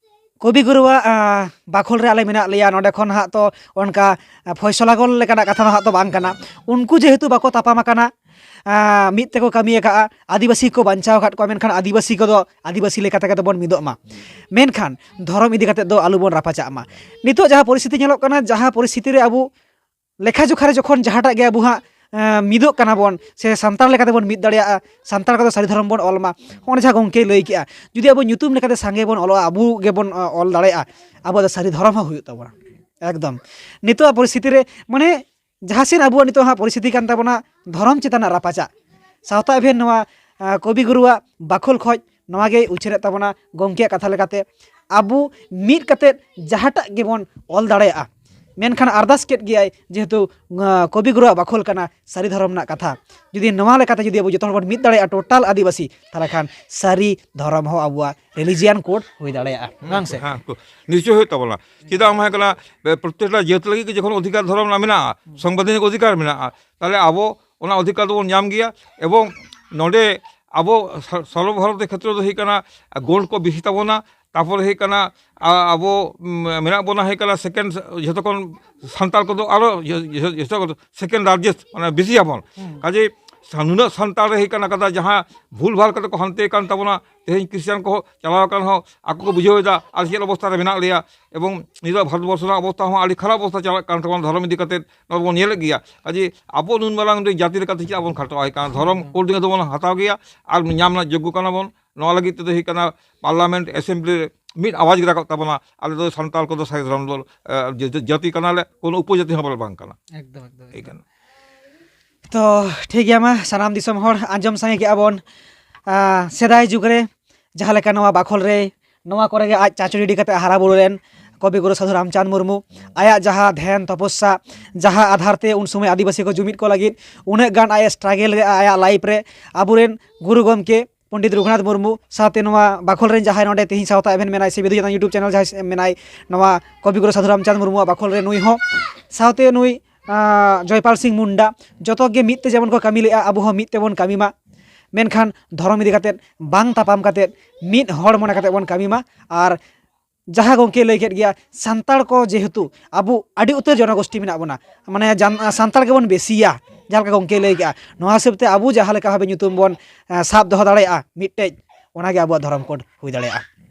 ᱠᱚᱵᱤ ᱜᱩᱨᱩᱣᱟᱜ ᱮᱸ, ᱵᱟᱠᱷᱳᱞ ᱨᱮ ᱟᱞᱮ ᱢᱮᱱᱟᱜ ᱞᱮᱭᱟ, ᱱᱚᱰᱮ ᱠᱷᱚᱱ ᱦᱟᱸᱜ ᱛᱚ ᱚᱱᱠᱟ ᱮᱸ, ᱯᱷᱚᱭᱥᱚᱞᱟ ᱜᱚᱞ ᱞᱮᱠᱟᱱᱟᱜ ᱠᱟᱛᱷᱟ ᱫᱚ ᱦᱟᱸᱜ ᱛᱚ ᱵᱟᱝ ᱠᱟᱱᱟ᱾ ᱩᱱᱠᱩ ᱡᱮᱦᱮᱛᱩ ᱵᱟᱠᱚ ᱛᱟᱯᱟᱢ ᱟᱠᱟᱱᱟ, ᱮᱸ, ᱢᱤᱫ ᱛᱮᱠᱚ ᱠᱟᱹᱢᱤ ᱟᱠᱟᱫᱼᱟ, ᱟᱹᱫᱤᱵᱟᱹᱥᱤ ᱠᱚ ᱵᱟᱧᱪᱟᱣ ᱟᱠᱟᱫ ᱠᱚᱣᱟ, ᱢᱮᱱᱠᱷᱟᱱ ᱟᱹᱫᱤᱵᱟᱹᱥᱤ ᱠᱚᱫᱚ ᱟᱹᱫᱤᱵᱟᱹᱥᱤ ᱞᱮᱠᱟ ᱛᱮᱜᱮ ᱛᱮᱵᱚᱱ ᱢᱤᱫᱚᱜ ᱢᱟ, ᱢᱮᱱᱠᱷᱟᱱ ᱫᱷᱚᱨᱚᱢ ᱤᱫᱤ ᱠᱟᱛᱮᱫ ᱫᱚ ᱟᱞᱚᱵᱚᱱ ᱨᱟᱯᱟᱪᱟᱜ ᱢᱟ᱾ ᱱᱤᱛᱚᱜ ᱡᱟᱦᱟᱸ ᱯᱚᱨᱤᱥᱛᱷᱤᱛᱤ ᱧᱮᱞᱚᱜ ᱠᱟᱱᱟ, ᱡᱟᱦᱟᱸ ᱯᱚᱨᱤᱥᱛᱷᱤᱛᱤ ᱨᱮ ᱟᱵᱚ ᱞᱮᱠᱷᱟ ᱡᱚᱠᱷᱟ ᱨᱮ ᱡᱚᱠᱷᱚᱱ ᱡᱟᱦᱟᱸᱴᱟᱜ ᱜᱮ ᱟᱵᱚ ᱦᱟᱸᱜ ᱮᱸ, ᱢᱤᱫᱚᱜ ᱠᱟᱱᱟ ᱵᱚᱱ ᱥᱮ ᱥᱟᱱᱛᱟᱲ ᱞᱮᱠᱟ ᱛᱮᱵᱚᱱ ᱢᱤᱫ ᱫᱟᱲᱮᱭᱟᱜᱼᱟ, ᱥᱟᱱᱛᱟᱲ ᱠᱚᱫᱚ ᱥᱟᱹᱨᱤ ᱫᱷᱚᱨᱚᱢ ᱵᱚᱱ ᱚᱞ ᱢᱟ, ᱚᱱᱮ ᱡᱟᱦᱟᱸ ᱜᱚᱢᱠᱮᱭ ᱞᱟᱹᱭ ᱠᱮᱜᱼᱟ, ᱡᱩᱫᱤ ᱟᱵᱚ ᱧᱩᱛᱩᱢ ᱞᱮᱠᱟᱛᱮ ᱥᱟᱸᱜᱮ ᱵᱚᱱ ᱚᱞᱚᱜᱼᱟ, ᱟᱵᱚ ᱜᱮᱵᱚᱱ ᱚ, ᱚᱞ ᱫᱟᱲᱮᱭᱟᱜᱼᱟ, ᱟᱵᱚ ᱫᱚ ᱥᱟᱹᱨᱤ ᱫᱷᱚᱨᱚᱢ ᱦᱚᱸ ᱦᱩᱭᱩᱜ ᱛᱟᱵᱚᱱᱟ᱾ ᱮᱠᱫᱚᱢ᱾ ᱱᱤᱛᱚᱜ ᱯᱚᱨᱤᱥᱛᱷᱤᱛᱤ ᱨᱮ ᱢᱟᱱᱮ ᱡᱟᱦᱟᱸ ᱥᱮᱫ ᱟᱵᱚᱣᱟᱜ ᱱᱤᱛᱚᱜ ᱦᱟᱸᱜ ᱯᱚᱨᱤᱥᱛᱷᱤᱛᱤ ᱠᱟᱱ ᱛᱟᱵᱚᱱᱟ ᱫᱷᱚᱨᱚᱢ ᱪᱮᱛᱟᱱ ᱨᱮᱱᱟᱜ ᱨᱟᱯᱟᱪᱟᱜ, ᱥᱟᱶᱛᱟ ᱮᱵᱷᱮᱱ ᱱᱚᱣᱟ ᱟᱸ, ᱠᱚᱵᱤ ᱜᱩᱨᱩᱣᱟᱜ ᱵᱟᱠᱷᱳᱞ ᱠᱷᱚᱡ ᱱᱚᱣᱟ ᱜᱮᱭ ᱩᱪᱷᱟᱹᱱᱮᱫ ᱛᱟᱵᱚᱱᱟ ᱜᱚᱢᱠᱮᱭᱟᱜ ᱠᱟᱛᱷᱟ ᱞᱮᱠᱟᱛᱮ, ᱟᱵᱚ ᱢᱤᱫ ᱠᱟᱛᱮᱫ ᱡᱟᱦᱟᱸᱴᱟᱜ ᱜᱮᱵᱚᱱ ᱚᱞ ᱫᱟᱲᱮᱭᱟᱜᱼᱟ᱾ ᱢᱮᱱᱠᱷᱟᱱ ᱟᱨᱫᱟᱥ ᱠᱮᱫ ᱜᱮᱭᱟᱭ, ᱡᱮᱦᱮᱛᱩ ᱟᱸ, ᱠᱚᱵᱤ ᱜᱩᱨᱩᱣᱟᱜ ᱵᱟᱠᱷᱳᱞ ᱠᱟᱱᱟ ᱥᱟᱹᱨᱤ ᱫᱷᱚᱨᱚᱢ ᱨᱮᱱᱟᱜ ᱠᱟᱛᱷᱟ, ᱡᱩᱫᱤ ᱱᱚᱣᱟ ᱞᱮᱠᱟᱛᱮ ᱡᱩᱫᱤ ᱟᱵᱚ ᱡᱚᱛᱚ ᱦᱚᱲ ᱵᱚᱱ ᱢᱤᱫ ᱫᱟᱲᱮᱭᱟᱜᱼᱟ ᱴᱳᱴᱟᱞ ᱟᱹᱫᱤᱵᱟᱹᱥᱤ, ᱛᱟᱦᱚᱞᱮ ᱠᱷᱟᱱ ᱥᱟᱹᱨᱤ ᱫᱷᱚᱨᱚᱢ ᱦᱚᱸ ᱟᱵᱚᱣᱟᱜ religion code ᱦᱩᱭ ᱫᱟᱲᱮᱭᱟᱜᱼᱟ, ᱵᱟᱝ ᱥᱮ? ᱦᱮᱸ, ᱠᱚ-, ᱱᱤᱥᱪᱚᱭ ᱦᱩᱭᱩᱜ ᱛᱟᱵᱚᱱᱟ᱾ ᱪᱮᱫᱟᱜ ᱢᱟ ᱦᱩᱭᱩᱜ ᱠᱟᱱᱟ, ᱯᱨᱚᱛᱛᱮᱠᱴᱟ ᱡᱟᱹᱛ ᱞᱟᱹᱜᱤᱫ ᱜᱮ ᱡᱚᱠᱷᱚᱱ ᱚᱫᱷᱤᱠᱟᱨ ᱫᱷᱚᱨᱚᱢ ᱨᱮᱱᱟᱜ ᱢᱮᱱᱟᱜᱼᱟ, ᱥᱚᱝᱵᱤᱫᱷᱟᱱᱤᱠ ᱚᱫᱷᱤᱠᱟᱨ ᱢᱮᱱᱟᱜᱼᱟ, ᱛᱟᱦᱚᱞᱮ ᱟᱵᱚ ᱚᱱᱟ ᱚᱫᱷᱤᱠᱟᱨ ᱫᱚᱵᱚᱱ ᱧᱟᱢ ᱜᱮᱭᱟ᱾ ᱮᱵᱚᱝ ᱱᱚᱰᱮ ᱟᱵᱚ ᱥᱟ-, ᱥᱚᱨᱵᱚ ᱵᱷᱟᱨᱚᱛᱤᱭᱚ ᱠᱷᱮᱛᱨᱚ ᱫᱚ ᱦᱩᱭᱩᱜ ᱠᱟᱱᱟ ᱜᱚᱸᱰ ᱠᱚ ᱵᱮᱥᱤ ᱛᱟᱵᱚᱱᱟ, ᱛᱟᱨᱯᱚᱨᱮ ᱦᱩᱭᱩᱜ ᱠᱟᱱᱟ ᱟ-, ᱟᱵᱚ, ᱩᱢ, ᱢᱮᱱᱟᱜ ᱵᱚᱱᱟ ᱦᱩᱭᱩᱜ ᱠᱟᱱᱟ ᱥᱮᱠᱮᱱᱰ, ᱡᱷᱚᱛᱚ ᱠᱷᱚᱱ ᱥᱟᱱᱛᱟᱲ ᱠᱚᱫᱚ ᱟᱨᱚ ᱡᱷᱚ-, ᱡᱷᱚ-, ᱡᱷᱚᱛᱚ ᱠᱷᱚᱱ ᱥᱮᱠᱮᱱᱰ ᱞᱟᱨᱡᱮᱥᱴ, ᱢᱟᱱᱮ ᱵᱮᱥᱤᱭᱟᱵᱚᱱ᱾ ᱦᱩᱸ᱾ ᱠᱟᱡᱮ ᱥᱟ-, ᱱᱩᱱᱟᱹᱜ ᱥᱟᱱᱛᱟᱲ ᱨᱮ ᱦᱩᱭᱩᱜ ᱠᱟᱱᱟ ᱠᱟᱛᱷᱟ ᱡᱟᱦᱟᱸ ᱵᱷᱩᱞ ᱵᱷᱟᱞ ᱠᱟᱛᱮ ᱠᱚ ᱦᱟᱱᱛᱮ ᱠᱟᱱ ᱛᱟᱵᱚᱱᱟ, ᱛᱮᱦᱮᱧ ᱠᱷᱨᱤᱥᱴᱟᱱ ᱠᱚ ᱪᱟᱞᱟᱣ ᱟᱠᱟᱱ ᱦᱚᱸ ᱟᱠᱚ ᱠᱚ ᱵᱩᱡᱷᱟᱹᱣ ᱮᱫᱟ ᱟᱨ ᱪᱮᱫ ᱚᱵᱚᱥᱛᱟ ᱨᱮ ᱢᱮᱱᱟᱜ ᱞᱮᱭᱟ᱾ ᱮᱵᱚᱝ ᱱᱤᱛᱚᱜ ᱵᱷᱟᱨᱚᱛ ᱵᱚᱨᱥᱚ ᱨᱮᱱᱟᱜ ᱚᱵᱚᱥᱛᱟ ᱦᱚᱸ ᱟᱹᱰᱤ ᱠᱷᱟᱨᱟᱯ ᱚᱵᱚᱥᱛᱟ ᱪᱟᱞᱟᱜ ᱠᱟᱱ ᱛᱟᱵᱚᱱᱟ ᱫᱷᱚᱨᱚᱢ ᱤᱫᱤ ᱠᱟᱛᱮ᱾ ᱱᱚᱣᱟ ᱵᱚᱱ ᱧᱮᱞᱮᱫ ᱜᱮᱭᱟ᱾ ᱠᱟᱡᱮ ᱟᱵᱚ ᱱᱩᱱ ᱢᱟᱨᱟᱝ ᱢᱤᱫᱴᱮᱱ ᱡᱟᱹᱛᱤ ᱞᱮᱠᱟᱛᱮ ᱪᱮᱫᱟᱜ ᱵᱚᱱ ᱠᱷᱟᱴᱚᱜᱼᱟ? ᱦᱩᱭᱩᱜ ᱠᱟᱱᱟ ᱫᱷᱚᱨᱚᱢ ᱠᱳᱰ ᱱᱤᱭᱮ ᱫᱚᱵᱚᱱ ᱦᱟᱛᱟᱣ ᱜᱮᱭᱟ ᱟᱨ ᱧᱟᱢ ᱨᱮᱱᱟᱜ ᱡᱳᱜᱽᱜᱚ ᱠᱟᱱᱟ ᱵᱚᱱ᱾ ᱱᱚᱣᱟ ᱞᱟᱹᱜᱤᱫ ᱛᱮᱫᱚ ᱦᱩᱭᱩᱜ ᱠᱟᱱᱟ ᱯᱟᱨᱞᱟᱢᱮᱱᱴ, ᱮᱥᱮᱢᱵᱞᱤ ᱨᱮ ᱢᱤᱫ ᱟᱣᱟᱡᱽ ᱜᱮ ᱨᱟᱠᱟᱵ ᱛᱟᱵᱚᱱᱟ, ᱟᱞᱮ ᱫᱚ ᱥᱟᱱᱛᱟᱲ ᱠᱚᱫᱚ ᱥᱟᱹᱨᱤ ᱫᱷᱚᱨᱚᱢ ᱫᱚ, ᱮ, ᱡᱟᱹ-, ᱡᱟᱹ-, ᱡᱟᱹᱛᱤ ᱠᱟᱱᱟᱞᱮ, ᱠᱳᱱᱳ ᱩᱯᱚᱡᱟᱹᱛᱤ ᱦᱚᱸ ᱵᱚᱞᱮ ᱵᱟᱝ ᱠᱟᱱᱟ᱾ ᱮᱠᱫᱚᱢ, ᱮᱠᱫᱚᱢ, ᱮᱭ ᱮᱠᱫᱚᱢ᱾ ᱠᱟᱱᱟ᱾ ᱛᱚ ᱴᱷᱤᱠ ᱜᱮᱭᱟ, ᱢᱟ ᱥᱟᱱᱟᱢ ᱫᱤᱥᱚᱢ ᱦᱚᱲ ᱟᱸᱡᱚᱢ ᱥᱟᱸᱜᱮ ᱠᱮᱜᱼᱟ ᱵᱚᱱ, ᱟ, ᱥᱮᱫᱟᱭ ᱡᱩᱜᱽ ᱨᱮ ᱡᱟᱦᱟᱸ ᱞᱮᱠᱟ ᱱᱚᱣᱟ ᱵᱟᱠᱷᱳᱞ ᱨᱮ ᱱᱚᱣᱟ ᱠᱚᱨᱮ ᱜᱮ ᱟᱡ ᱪᱟᱪᱚ ᱜᱤᱰᱤ ᱠᱟᱛᱮ ᱦᱟᱨᱟ ᱵᱩᱨᱩ ᱞᱮᱱ ᱠᱚᱵᱤ ᱜᱩᱨᱩ ᱥᱟᱫᱷᱩ ᱨᱟᱢᱪᱟᱸᱫᱽ ᱢᱩᱨᱢᱩ, ᱟᱭᱟᱜ ᱡᱟᱦᱟᱸ ᱫᱷᱮᱭᱟᱱ ᱛᱚᱯᱚᱥᱥᱟ, ᱡᱟᱦᱟᱸ ᱟᱫᱷᱟᱨ ᱛᱮ ᱩᱱ ᱥᱚᱢᱚᱭ ᱟᱹᱫᱤᱵᱟᱹᱥᱤ ᱠᱚ ᱡᱩᱢᱤᱫ ᱠᱚ ᱞᱟᱹᱜᱤᱫ ᱩᱱᱟᱹᱜ ᱜᱟᱱ ᱟᱡ ᱮ struggle ᱞᱮᱫᱼᱟ ᱟᱭᱟᱜ life ᱨᱮ, ᱟᱵᱚᱨᱮᱱ ᱜᱩᱨᱩ ᱜᱚᱢᱠᱮ ᱯᱚᱱᱰᱤᱛ ᱨᱚᱜᱷᱩᱱᱟᱛᱷ ᱢᱩᱨᱢᱩ, ᱥᱟᱶᱛᱮ ᱱᱚᱣᱟ ᱵᱟᱠᱷᱳᱞ ᱨᱮᱱ ᱡᱟᱦᱟᱸᱭ ᱱᱚᱰᱮ ᱛᱮᱦᱮᱧ ᱥᱟᱶᱛᱟ ᱮᱵᱷᱮᱱ ᱢᱮᱱᱟᱭ ᱥᱮ ᱵᱤᱫᱩ ᱪᱟᱸᱫᱟᱱ YouTube channel ᱡᱟᱦᱟᱸᱭ ᱢᱮᱱᱟᱭ, ᱱᱚᱣᱟ ᱠᱚᱵᱤᱜᱩᱨᱩ ᱥᱟᱫᱷᱩ ᱨᱟᱢᱪᱟᱸᱫᱽ ᱢᱩᱨᱢᱩᱣᱟᱜ ᱵᱟᱠᱷᱳᱞ ᱨᱮ ᱱᱩᱭ ᱦᱚᱸ, ᱥᱟᱶᱛᱮ ᱱᱩᱭ, ᱟᱸ, ᱡᱚᱭᱯᱟᱞ ᱥᱤᱝ ᱢᱩᱱᱰᱟ, ᱡᱚᱛᱚ ᱜᱮ ᱢᱤᱫ ᱛᱮ ᱡᱮᱢᱚᱱ ᱠᱚ ᱠᱟᱹᱢᱤ ᱞᱮᱜᱼᱟ, ᱟᱵᱚ ᱦᱚᱸ ᱢᱤᱫ ᱛᱮᱵᱚᱱ ᱠᱟᱹᱢᱤ ᱢᱟ᱾ ᱢᱮᱱᱠᱷᱟᱱ ᱫᱷᱚᱨᱚᱢ ᱤᱫᱤ ᱠᱟᱛᱮᱫ ᱵᱟᱝ ᱛᱟᱯᱟᱢ ᱠᱟᱛᱮᱫ ᱢᱤᱫ ᱦᱚᱲ ᱢᱚᱱᱮ ᱠᱟᱛᱮᱫ ᱵᱚᱱ ᱠᱟᱹᱢᱤ ᱢᱟ᱾ ᱟᱨ ᱡᱟᱦᱟᱸ ᱜᱚᱢᱠᱮ ᱞᱟᱹᱭ ᱠᱮᱫ ᱜᱮᱭᱟ, ᱥᱟᱱᱛᱟᱲ ᱠᱚ ᱡᱮᱦᱮᱛᱩ ᱟᱵᱚ ᱟᱹᱰᱤ ᱩᱛᱟᱹᱨ ᱡᱚᱱᱚᱜᱳᱥᱴᱤ ᱢᱮᱱᱟᱜ ᱵᱚᱱᱟ, ᱢᱟᱱᱮ ᱡᱟᱱ-, ᱥᱟᱱᱛᱟᱲ ᱜᱮᱵᱚᱱ ᱵᱮᱥᱤᱭᱟ, ᱡᱟᱦᱟᱸ ᱞᱮᱠᱟ ᱜᱚᱢᱠᱮ ᱞᱟᱹᱭ ᱠᱮᱜᱼᱟ, ᱱᱚᱣᱟ ᱦᱤᱥᱟᱹᱵ ᱛᱮ ᱟᱵᱚ ᱡᱟᱦᱟᱸ ᱞᱮᱠᱟ ᱵᱷᱟᱵᱮ ᱧᱩᱛᱩᱢ ᱵᱚᱱ, ᱮᱸ, ᱥᱟᱵ ᱫᱚᱦᱚ ᱫᱟᱲᱮᱭᱟᱜᱼᱟ ᱢᱤᱫᱴᱮᱡ, ᱚᱱᱟᱜᱮ ᱟᱵᱚᱣᱟᱜ ᱫᱷᱚᱨᱚᱢ ᱠᱳᱰ ᱦᱩᱭ ᱫᱟᱲᱮᱭᱟᱜᱼᱟ᱾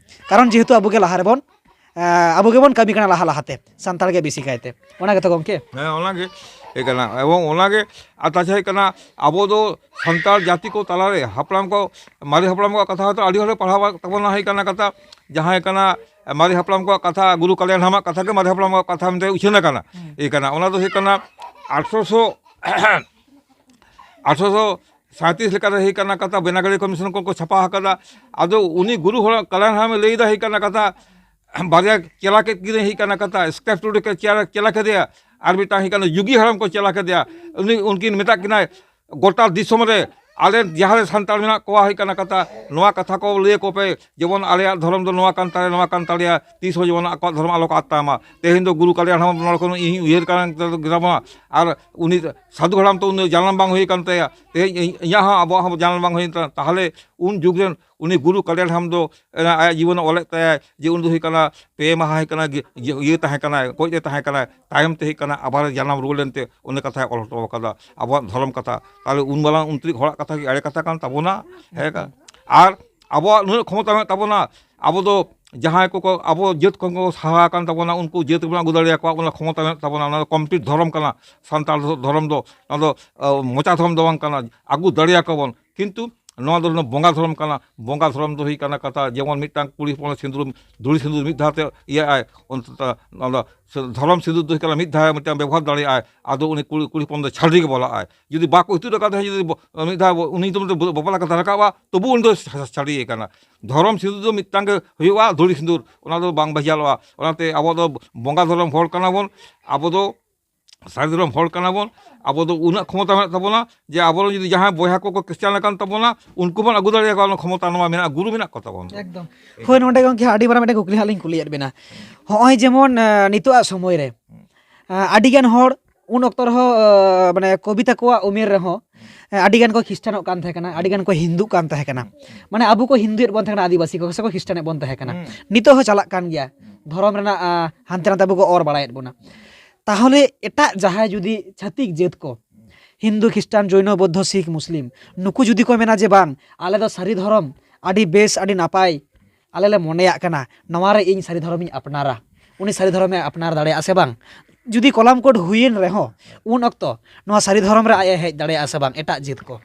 ᱠᱟᱨᱚᱱ ᱡᱮᱦᱮᱛᱩ ᱟᱵᱚ ᱜᱮ ᱞᱟᱦᱟ ᱨᱮᱵᱚᱱ, ᱮᱸ, ᱟᱵᱚ ᱜᱮᱵᱚᱱ ᱠᱟᱹᱢᱤ ᱠᱟᱱᱟ ᱞᱟᱦᱟ ᱞᱟᱦᱟᱛᱮ, ᱥᱟᱱᱛᱟᱲ ᱜᱮ ᱵᱮᱥᱤ ᱠᱟᱭᱛᱮ᱾ ᱚᱱᱟ ᱜᱮᱛᱚ ᱜᱚᱢᱠᱮ? ᱦᱮᱸ, ᱚᱱᱟᱜᱮ ᱤᱭᱟᱹ ᱠᱟᱱᱟ᱾ ᱮᱵᱚᱝ ᱚᱱᱟᱜᱮ, ᱟᱨ ᱛᱟᱪᱷᱟᱲᱟ ᱦᱩᱭᱩᱜ ᱠᱟᱱᱟ, ᱟᱵᱚ ᱫᱚ ᱥᱟᱱᱛᱟᱲ ᱡᱟᱹᱛᱤ ᱠᱚ ᱛᱟᱞᱟᱨᱮ ᱦᱟᱯᱲᱟᱢ ᱠᱚ, ᱢᱟᱨᱮ ᱦᱟᱯᱲᱟᱢ ᱠᱚᱣᱟᱜ ᱠᱟᱛᱷᱟ ᱦᱚᱭᱛᱳ ᱟᱹᱰᱤ ᱦᱚᱲ ᱯᱟᱲᱦᱟᱣ ᱛᱟᱵᱚᱱᱟ, ᱦᱩᱭᱩᱜ ᱠᱟᱱᱟ ᱠᱟᱛᱷᱟ, ᱡᱟᱦᱟᱸᱭ ᱠᱟᱱᱟ ᱢᱟᱨᱮ ᱦᱟᱯᱲᱟᱢ ᱠᱚᱣᱟᱜ ᱠᱟᱛᱷᱟ, ᱜᱩᱨᱩ ᱠᱟᱞᱤᱭᱟᱱ ᱦᱟᱲᱟᱢᱟᱜ ᱠᱟᱛᱷᱟ ᱜᱮ ᱢᱟᱨᱮ ᱦᱟᱯᱲᱟᱢ ᱠᱚᱣᱟᱜ ᱠᱟᱛᱷᱟ ᱢᱮᱱᱛᱮ ᱩᱪᱷᱟᱹᱱ ᱟᱠᱟᱱᱟ᱾ ᱦᱩᱸ᱾ ᱤᱭᱟᱹ ᱠᱟᱱᱟ, ᱚᱱᱟ ᱫᱚ ᱦᱩᱭᱩᱜ ᱠᱟᱱᱟ ᱟᱴᱷᱨᱚᱥᱚ ᱟᱴᱷᱨᱚᱥᱚ ᱥᱟᱸᱭᱛᱨᱤᱥ ᱞᱮᱠᱟᱨᱮ ᱦᱩᱭ ᱠᱟᱱᱟ ᱠᱟᱛᱷᱟ, ᱵᱮᱱᱟᱜᱟᱲᱤ ᱠᱚᱢᱤᱥᱚᱱ ᱠᱚ ᱠᱚ ᱪᱷᱟᱯᱟ ᱟᱠᱟᱫᱟ᱾ ᱟᱫᱚ ᱩᱱᱤ ᱜᱩᱨᱩ ᱦᱚᱲ ᱠᱟᱞᱟᱱ ᱦᱟᱲᱟᱢᱮ ᱞᱟᱹᱭ ᱮᱫᱟ ᱦᱩᱭ ᱠᱟᱱᱟ ᱠᱟᱛᱷᱟ, ᱵᱟᱨᱭᱟ ᱪᱮᱞᱟ ᱠᱮᱫ ᱠᱤᱱᱟᱹ ᱦᱩᱭ ᱠᱟᱱᱟ ᱠᱟᱛᱷᱟ, ᱥᱠᱨᱮᱯ ᱴᱩᱰᱩ ᱠᱚ ᱪᱮᱞᱟ, ᱪᱮᱞᱟ ᱠᱮᱫᱮᱭᱟ, ᱟᱨ ᱢᱤᱫᱴᱟᱝ ᱦᱩᱭ ᱠᱟᱱᱟ ᱡᱩᱜᱤ ᱦᱟᱲᱟᱢ ᱠᱚ ᱪᱮᱞᱟ ᱠᱮᱫᱮᱭᱟ᱾ ᱩᱱᱤ, ᱩᱱᱠᱤᱱ ᱢᱮᱛᱟᱜ ᱠᱤᱱᱟᱭ, ᱜᱚᱴᱟ ᱫᱤᱥᱚᱢ ᱨᱮ ᱟᱞᱮ ᱡᱟᱦᱟᱸ ᱨᱮ ᱥᱟᱱᱛᱟᱲ ᱢᱮᱱᱟᱜ ᱠᱚᱣᱟ ᱦᱩᱭ ᱠᱟᱱᱟ ᱠᱟᱛᱷᱟ, ᱱᱚᱣᱟ ᱠᱟᱛᱷᱟ ᱠᱚ ᱞᱟᱹᱭ ᱟᱠᱚ ᱯᱮ, ᱡᱮᱢᱚᱱ ᱟᱞᱮᱭᱟᱜ ᱫᱷᱚᱨᱚᱢ ᱫᱚ ᱱᱚᱣᱟ ᱠᱟᱱ ᱛᱟᱞᱮᱭᱟ, ᱱᱚᱣᱟ ᱠᱟᱱ ᱛᱟᱞᱮᱭᱟ, ᱛᱤᱥ ᱦᱚᱸ ᱡᱮᱢᱚᱱ ᱟᱠᱚᱣᱟᱜ ᱫᱷᱚᱨᱚᱢ ᱟᱞᱚ ᱠᱚ ᱟᱫ ᱛᱟᱭ ᱢᱟ᱾ ᱛᱮᱦᱮᱧ ᱫᱚ ᱜᱩᱨᱩ ᱠᱟᱞᱤᱭᱟᱱ ᱦᱟᱲᱟᱢ ᱱᱚᱰᱮ ᱠᱷᱚᱱ ᱤᱧ ᱩᱭᱦᱟᱹᱨ ᱠᱟᱱ ᱜᱮᱛᱟ ᱵᱚᱱᱟ, ᱟᱨ ᱩᱱᱤ ᱥᱟᱹᱫᱷᱩ ᱦᱟᱲᱟᱢ ᱛᱚ ᱩᱱᱤ ᱡᱟᱱᱟᱢ ᱵᱟᱝ ᱦᱩᱭ ᱠᱟᱱ ᱛᱟᱭᱟ, ᱛᱮᱦᱮᱧ ᱤᱧ-, ᱤᱧᱟᱹᱜ ᱦᱚᱸ ᱟᱵᱚᱣᱟᱜ ᱦᱚᱸ ᱡᱟᱱᱟᱢ ᱵᱟᱝ ᱦᱩᱭ ᱠᱟᱱᱟ᱾ ᱛᱟᱦᱚᱞᱮ ᱩᱱ ᱡᱩᱜᱽ ᱨᱮᱱ ᱩᱱᱤ ᱜᱩᱨᱩ ᱠᱟᱞᱤᱭᱟᱱ ᱦᱟᱲᱟᱢ ᱫᱚ, ᱮ, ᱟᱭᱟᱜ ᱡᱤᱵᱚᱱᱮ ᱚᱞᱮᱫ ᱛᱟᱭᱟ ᱡᱮ ᱩᱱᱤ ᱫᱚ ᱦᱩᱭᱩᱜ ᱠᱟᱱᱟ ᱯᱮ ᱢᱟᱦᱟ ᱦᱩᱭᱩᱜ ᱠᱟᱱᱟ ᱜᱤ-, ᱤᱭᱟᱹ, ᱤᱭᱟᱹ ᱛᱟᱦᱮᱸ ᱠᱟᱱᱟᱭ, ᱜᱚᱡ ᱨᱮ ᱛᱟᱦᱮᱸ ᱠᱟᱱᱟᱭ, ᱛᱟᱭᱚᱢ ᱛᱮ ᱦᱩᱭᱩᱜ ᱠᱟᱱᱟ ᱟᱵᱟᱨ ᱡᱟᱱᱟᱢ ᱨᱩᱣᱟᱹᱲ ᱞᱮᱱᱛᱮ ᱩᱱᱤ ᱠᱟᱛᱷᱟᱭ ᱚᱞ ᱦᱚᱴᱚ ᱟᱠᱟᱫᱟ, ᱟᱵᱚᱣᱟᱜ ᱫᱷᱚᱨᱚᱢ ᱠᱟᱛᱷᱟ᱾ ᱛᱟᱦᱚᱞᱮ ᱩᱱ ᱢᱟᱨᱟᱝ ᱩᱱᱛᱨᱤᱡ ᱦᱚᱲᱟᱜ ᱠᱟᱛᱷᱟ ᱠᱤ ᱮᱲᱮ ᱠᱟᱛᱷᱟ ᱠᱟᱱ ᱛᱟᱵᱚᱱᱟ? ᱦᱮᱸ ᱠᱟᱱ᱾ ᱟᱨ ᱟᱵᱚᱣᱟᱜ ᱱᱩᱱᱟᱹᱜ ᱠᱷᱚᱢᱚᱛᱟ ᱢᱮᱱᱟᱜ ᱛᱟᱵᱚᱱᱟ, ᱟᱵᱚ ᱫᱚ ᱡᱟᱦᱟᱸᱭ ᱠᱚᱠᱚ ᱟᱵᱚ ᱡᱟᱹᱛ ᱠᱷᱚᱱ ᱠᱚ ᱥᱟᱦᱟ ᱟᱠᱟᱱ ᱛᱟᱵᱚᱱᱟ, ᱩᱱᱠᱩ ᱡᱟᱹᱛ ᱵᱚᱱ ᱟᱹᱜᱩ ᱫᱟᱲᱮᱭᱟᱠᱚᱣᱟ, ᱚᱱᱟ ᱠᱷᱚᱢᱚᱛᱟ ᱢᱮᱱᱟᱜ ᱛᱟᱵᱚᱱᱟ᱾ ᱚᱱᱟ ᱫᱚ ᱠᱚᱢᱯᱞᱤᱴ ᱫᱷᱚᱨᱚᱢ ᱠᱟᱱᱟ᱾ ᱥᱟᱱᱛᱟᱲ ᱫᱷᱚ-, ᱫᱷᱚᱨᱚᱢ ᱫᱚ, ᱚᱱᱟ ᱫᱚ, ᱟ, ᱢᱚᱪᱟ ᱫᱷᱚᱨᱚᱢ ᱫᱚ ᱵᱟᱝ ᱠᱟᱱᱟ, ᱟᱹᱜᱩ ᱫᱟᱲᱮᱭᱟᱠᱚᱣᱟᱵᱚᱱ᱾ ᱠᱤᱱᱛᱩ ᱱᱚᱣᱟ ᱫᱚ ᱵᱚᱸᱜᱟ ᱫᱷᱚᱨᱚᱢ ᱠᱟᱱᱟ᱾ ᱵᱚᱸᱜᱟ ᱫᱷᱚᱨᱚᱢ ᱫᱚ ᱦᱩᱭᱩᱜ ᱠᱟᱱᱟ ᱠᱟᱛᱷᱟ, ᱡᱮᱢᱚᱱ ᱢᱤᱫᱴᱟᱝ ᱠᱩᱲᱤ ᱦᱚᱯᱚᱱ ᱥᱤᱸᱫᱩᱨ, ᱫᱷᱩᱲᱤ ᱥᱤᱸᱫᱩᱨ ᱢᱤᱫ ᱫᱷᱟᱣ ᱛᱮ ᱤᱭᱟᱹᱜ ᱟᱭ, ᱚᱱᱛᱚᱛᱚ ᱱᱚᱣᱟ ᱫᱚ ᱥᱮ ᱫᱷᱚᱨᱚᱢ ᱥᱤᱸᱫᱩᱨ ᱫᱚ ᱦᱩᱭᱩᱜ ᱠᱟᱱᱟ ᱢᱤᱫ ᱫᱷᱟᱣ ᱢᱤᱫᱴᱟᱝ ᱵᱮᱵᱚᱦᱟᱨ ᱫᱟᱲᱮᱭᱟᱜᱼᱟᱭ, ᱟᱫᱚ ᱩᱱᱤ ᱠᱩᱲᱤ, ᱠᱩᱲᱤ ᱦᱚᱯᱚᱱ ᱫᱚ ᱪᱷᱟᱹᱰᱣᱤ ᱜᱮ ᱵᱚᱞᱟᱜᱼᱟᱭ᱾ ᱡᱩᱫᱤ ᱵᱟᱠᱚ ᱤᱛᱩᱫ ᱟᱠᱟᱫ ᱛᱟᱦᱮᱸᱫ, ᱡᱩᱫᱤ ᱵᱚ-, ᱢᱤᱫ ᱫᱷᱟᱣ ᱵᱚ-, ᱩᱱᱤ ᱧᱩᱛᱩᱢ ᱛᱮ ᱵᱚ-, ᱵᱟᱯᱞᱟ ᱠᱟᱛᱮ ᱨᱟᱠᱟᱵᱼᱟ, ᱛᱚᱵᱩ ᱩᱱᱤ ᱫᱚ ᱪᱷᱟ-, ᱪᱷᱟᱹᱰᱣᱤ ᱠᱟᱱᱟ᱾ ᱫᱷᱚᱨᱚᱢ ᱥᱤᱸᱫᱩᱨ ᱫᱚ ᱢᱤᱫᱴᱟᱝ ᱜᱮ ᱦᱩᱭᱩᱜᱼᱟ, ᱫᱷᱩᱲᱤ ᱥᱤᱸᱫᱩᱨ, ᱚᱱᱟ ᱫᱚ ᱵᱟᱝ ᱵᱷᱮᱡᱟᱞᱚᱜᱼᱟ᱾ ᱚᱱᱟᱛᱮ ᱟᱵᱚ ᱫᱚ ᱵᱚᱸᱜᱟ ᱫᱷᱚᱨᱚᱢ ᱦᱚᱲ ᱠᱟᱱᱟ ᱵᱚᱱ, ᱟᱵᱚ ᱫᱚ ᱥᱟᱹᱨᱤ ᱫᱷᱚᱨᱚᱢ ᱦᱚᱲ ᱠᱟᱱᱟ ᱵᱚᱱ, ᱟᱵᱚ ᱫᱚ ᱩᱱᱟᱹᱜ ᱠᱷᱚᱢᱚᱛᱟ ᱢᱮᱱᱟᱜ ᱛᱟᱵᱚᱱᱟ ᱡᱮ ᱟᱵᱚᱨᱮᱱ ᱡᱩᱫᱤ ᱡᱟᱦᱟᱸᱭ ᱵᱚᱭᱦᱟ ᱠᱚᱠᱚ ᱠᱷᱨᱤᱥᱴᱟᱱ ᱟᱠᱟᱱ ᱛᱟᱵᱚᱱᱟ, ᱩᱱᱠᱩ ᱵᱚᱱ ᱟᱹᱜᱩ ᱫᱟᱲᱮᱭᱟᱠᱚᱣᱟ, ᱚᱱᱟ ᱠᱷᱚᱢᱚᱛᱟ ᱱᱚᱣᱟ ᱢᱮᱱᱟᱜᱼᱟ, ᱜᱩᱨᱩ ᱢᱮᱱᱟᱜ ᱠᱚ ᱛᱟᱵᱚᱱᱟ᱾ ᱮᱠᱫᱚᱢ᱾ ᱦᱳᱭ, ᱱᱚᱰᱮ ᱜᱚᱢᱠᱮ ᱟᱹᱰᱤ ᱢᱟᱨᱟᱝ ᱢᱤᱫᱴᱮᱱ ᱠᱩᱠᱞᱤ ᱦᱟᱸᱜ ᱞᱤᱧ ᱠᱩᱞᱤᱭᱮᱫ ᱵᱮᱱᱟ᱾ ᱦᱚᱸᱜᱼᱚᱭ ᱡᱮᱢᱚᱱ, ᱮ, ᱱᱤᱛᱚᱜᱟᱜ ᱥᱚᱢᱚᱭ ᱨᱮ, ᱮ, ᱟᱹᱰᱤᱜᱟᱱ ᱦᱚᱲ ᱩᱱ ᱚᱠᱛᱚ ᱨᱮᱦᱚᱸ, ᱮ, ᱢᱟᱱᱮ ᱠᱚᱵᱤᱛᱟ ᱠᱚᱣᱟᱜ ᱩᱢᱮᱨ ᱨᱮᱦᱚᱸ, ᱮ, ᱟᱹᱰᱤᱜᱟᱱ ᱠᱚ ᱠᱷᱨᱤᱥᱴᱟᱱᱚᱜ ᱠᱟᱱ ᱛᱟᱦᱮᱸ ᱠᱟᱱᱟ, ᱟᱹᱰᱤᱜᱟᱱ ᱠᱚ ᱦᱤᱱᱫᱩᱜ ᱠᱟᱱ ᱛᱟᱦᱮᱸ ᱠᱟᱱᱟ᱾ ᱢᱟᱱᱮ ᱟᱵᱚ ᱠᱚ ᱦᱤᱱᱫᱩᱭᱮᱫ ᱵᱚᱱ ᱛᱟᱦᱮᱸ ᱠᱟᱱᱟ, ᱟᱹᱫᱤᱵᱟᱹᱥᱤ ᱠᱚ ᱥᱮ ᱠᱚ ᱠᱷᱨᱤᱥᱴᱟᱱᱮᱫ ᱵᱚᱱ ᱛᱟᱦᱮᱸ ᱠᱟᱱᱟ᱾ ᱦᱩᱸ᱾ ᱱᱤᱛᱚᱜ ᱦᱚᱸ ᱪᱟᱞᱟᱜ ᱠᱟᱱ ᱜᱮᱭᱟ, ᱫᱷᱚᱨᱚᱢ ᱨᱮᱱᱟᱜ, ᱟ, ᱦᱟᱱᱛᱮ ᱱᱟᱛᱮ ᱟᱵᱚ ᱠᱚ ᱚᱨ ᱵᱟᱲᱟᱭᱮᱫ ᱵᱚᱱᱟ᱾ ᱛᱟᱦᱚᱞᱮ ᱮᱴᱟᱜ ᱡᱟᱦᱟᱸᱭ ᱡᱩᱫᱤ ᱪᱷᱟᱹᱛᱤᱠ ᱡᱟᱹᱛ ᱠᱚ, ᱦᱤᱱᱫᱩ, ᱠᱷᱨᱤᱥᱴᱟᱱ, ᱡᱳᱭᱱᱚ, ᱵᱳᱫᱽᱫᱷᱚ, ᱥᱤᱠᱷ, ᱢᱩᱥᱞᱤᱢ, ᱱᱩᱠᱩ ᱡᱩᱫᱤ ᱠᱚ ᱢᱮᱱᱟ ᱡᱮ, "ᱵᱟᱝ, ᱟᱞᱮ ᱫᱚ ᱥᱟᱹᱨᱤ ᱫᱷᱚᱨᱚᱢ ᱟᱹᱰᱤ ᱵᱮᱥ, ᱟᱹᱰᱤ ᱱᱟᱯᱟᱭ ᱟᱞᱮ ᱞᱮ ᱢᱚᱱᱮᱭᱟᱜ ᱠᱟᱱᱟ, ᱱᱚᱣᱟ ᱨᱮ ᱤᱧ ᱥᱟᱹᱨᱤ ᱫᱷᱚᱨᱚᱢᱤᱧ ᱟᱯᱱᱟᱨᱟ", ᱩᱱᱤ ᱥᱟᱹᱨᱤ ᱫᱷᱚᱨᱚᱢᱮ ᱟᱯᱱᱟᱨ ᱫᱟᱲᱮᱭᱟᱜᱼᱟ ᱥᱮ ᱵᱟᱝ? ᱡᱩᱫᱤ ᱠᱚᱞᱟᱢ ᱠᱳᱰ ᱦᱩᱭᱮᱱ ᱨᱮᱦᱚᱸ, ᱩᱱ ᱚᱠᱛᱚ ᱱᱚᱣᱟ ᱥᱟᱹᱨᱤ ᱫᱷᱚᱨᱚᱢ ᱨᱮ ᱟᱡ ᱮ ᱦᱮᱡ ᱫᱟᱲᱮᱭᱟᱜᱼᱟ ᱥᱮ ᱵᱟᱝ, ᱮᱴᱟᱜ ᱡᱟᱹᱛ ᱠᱚ?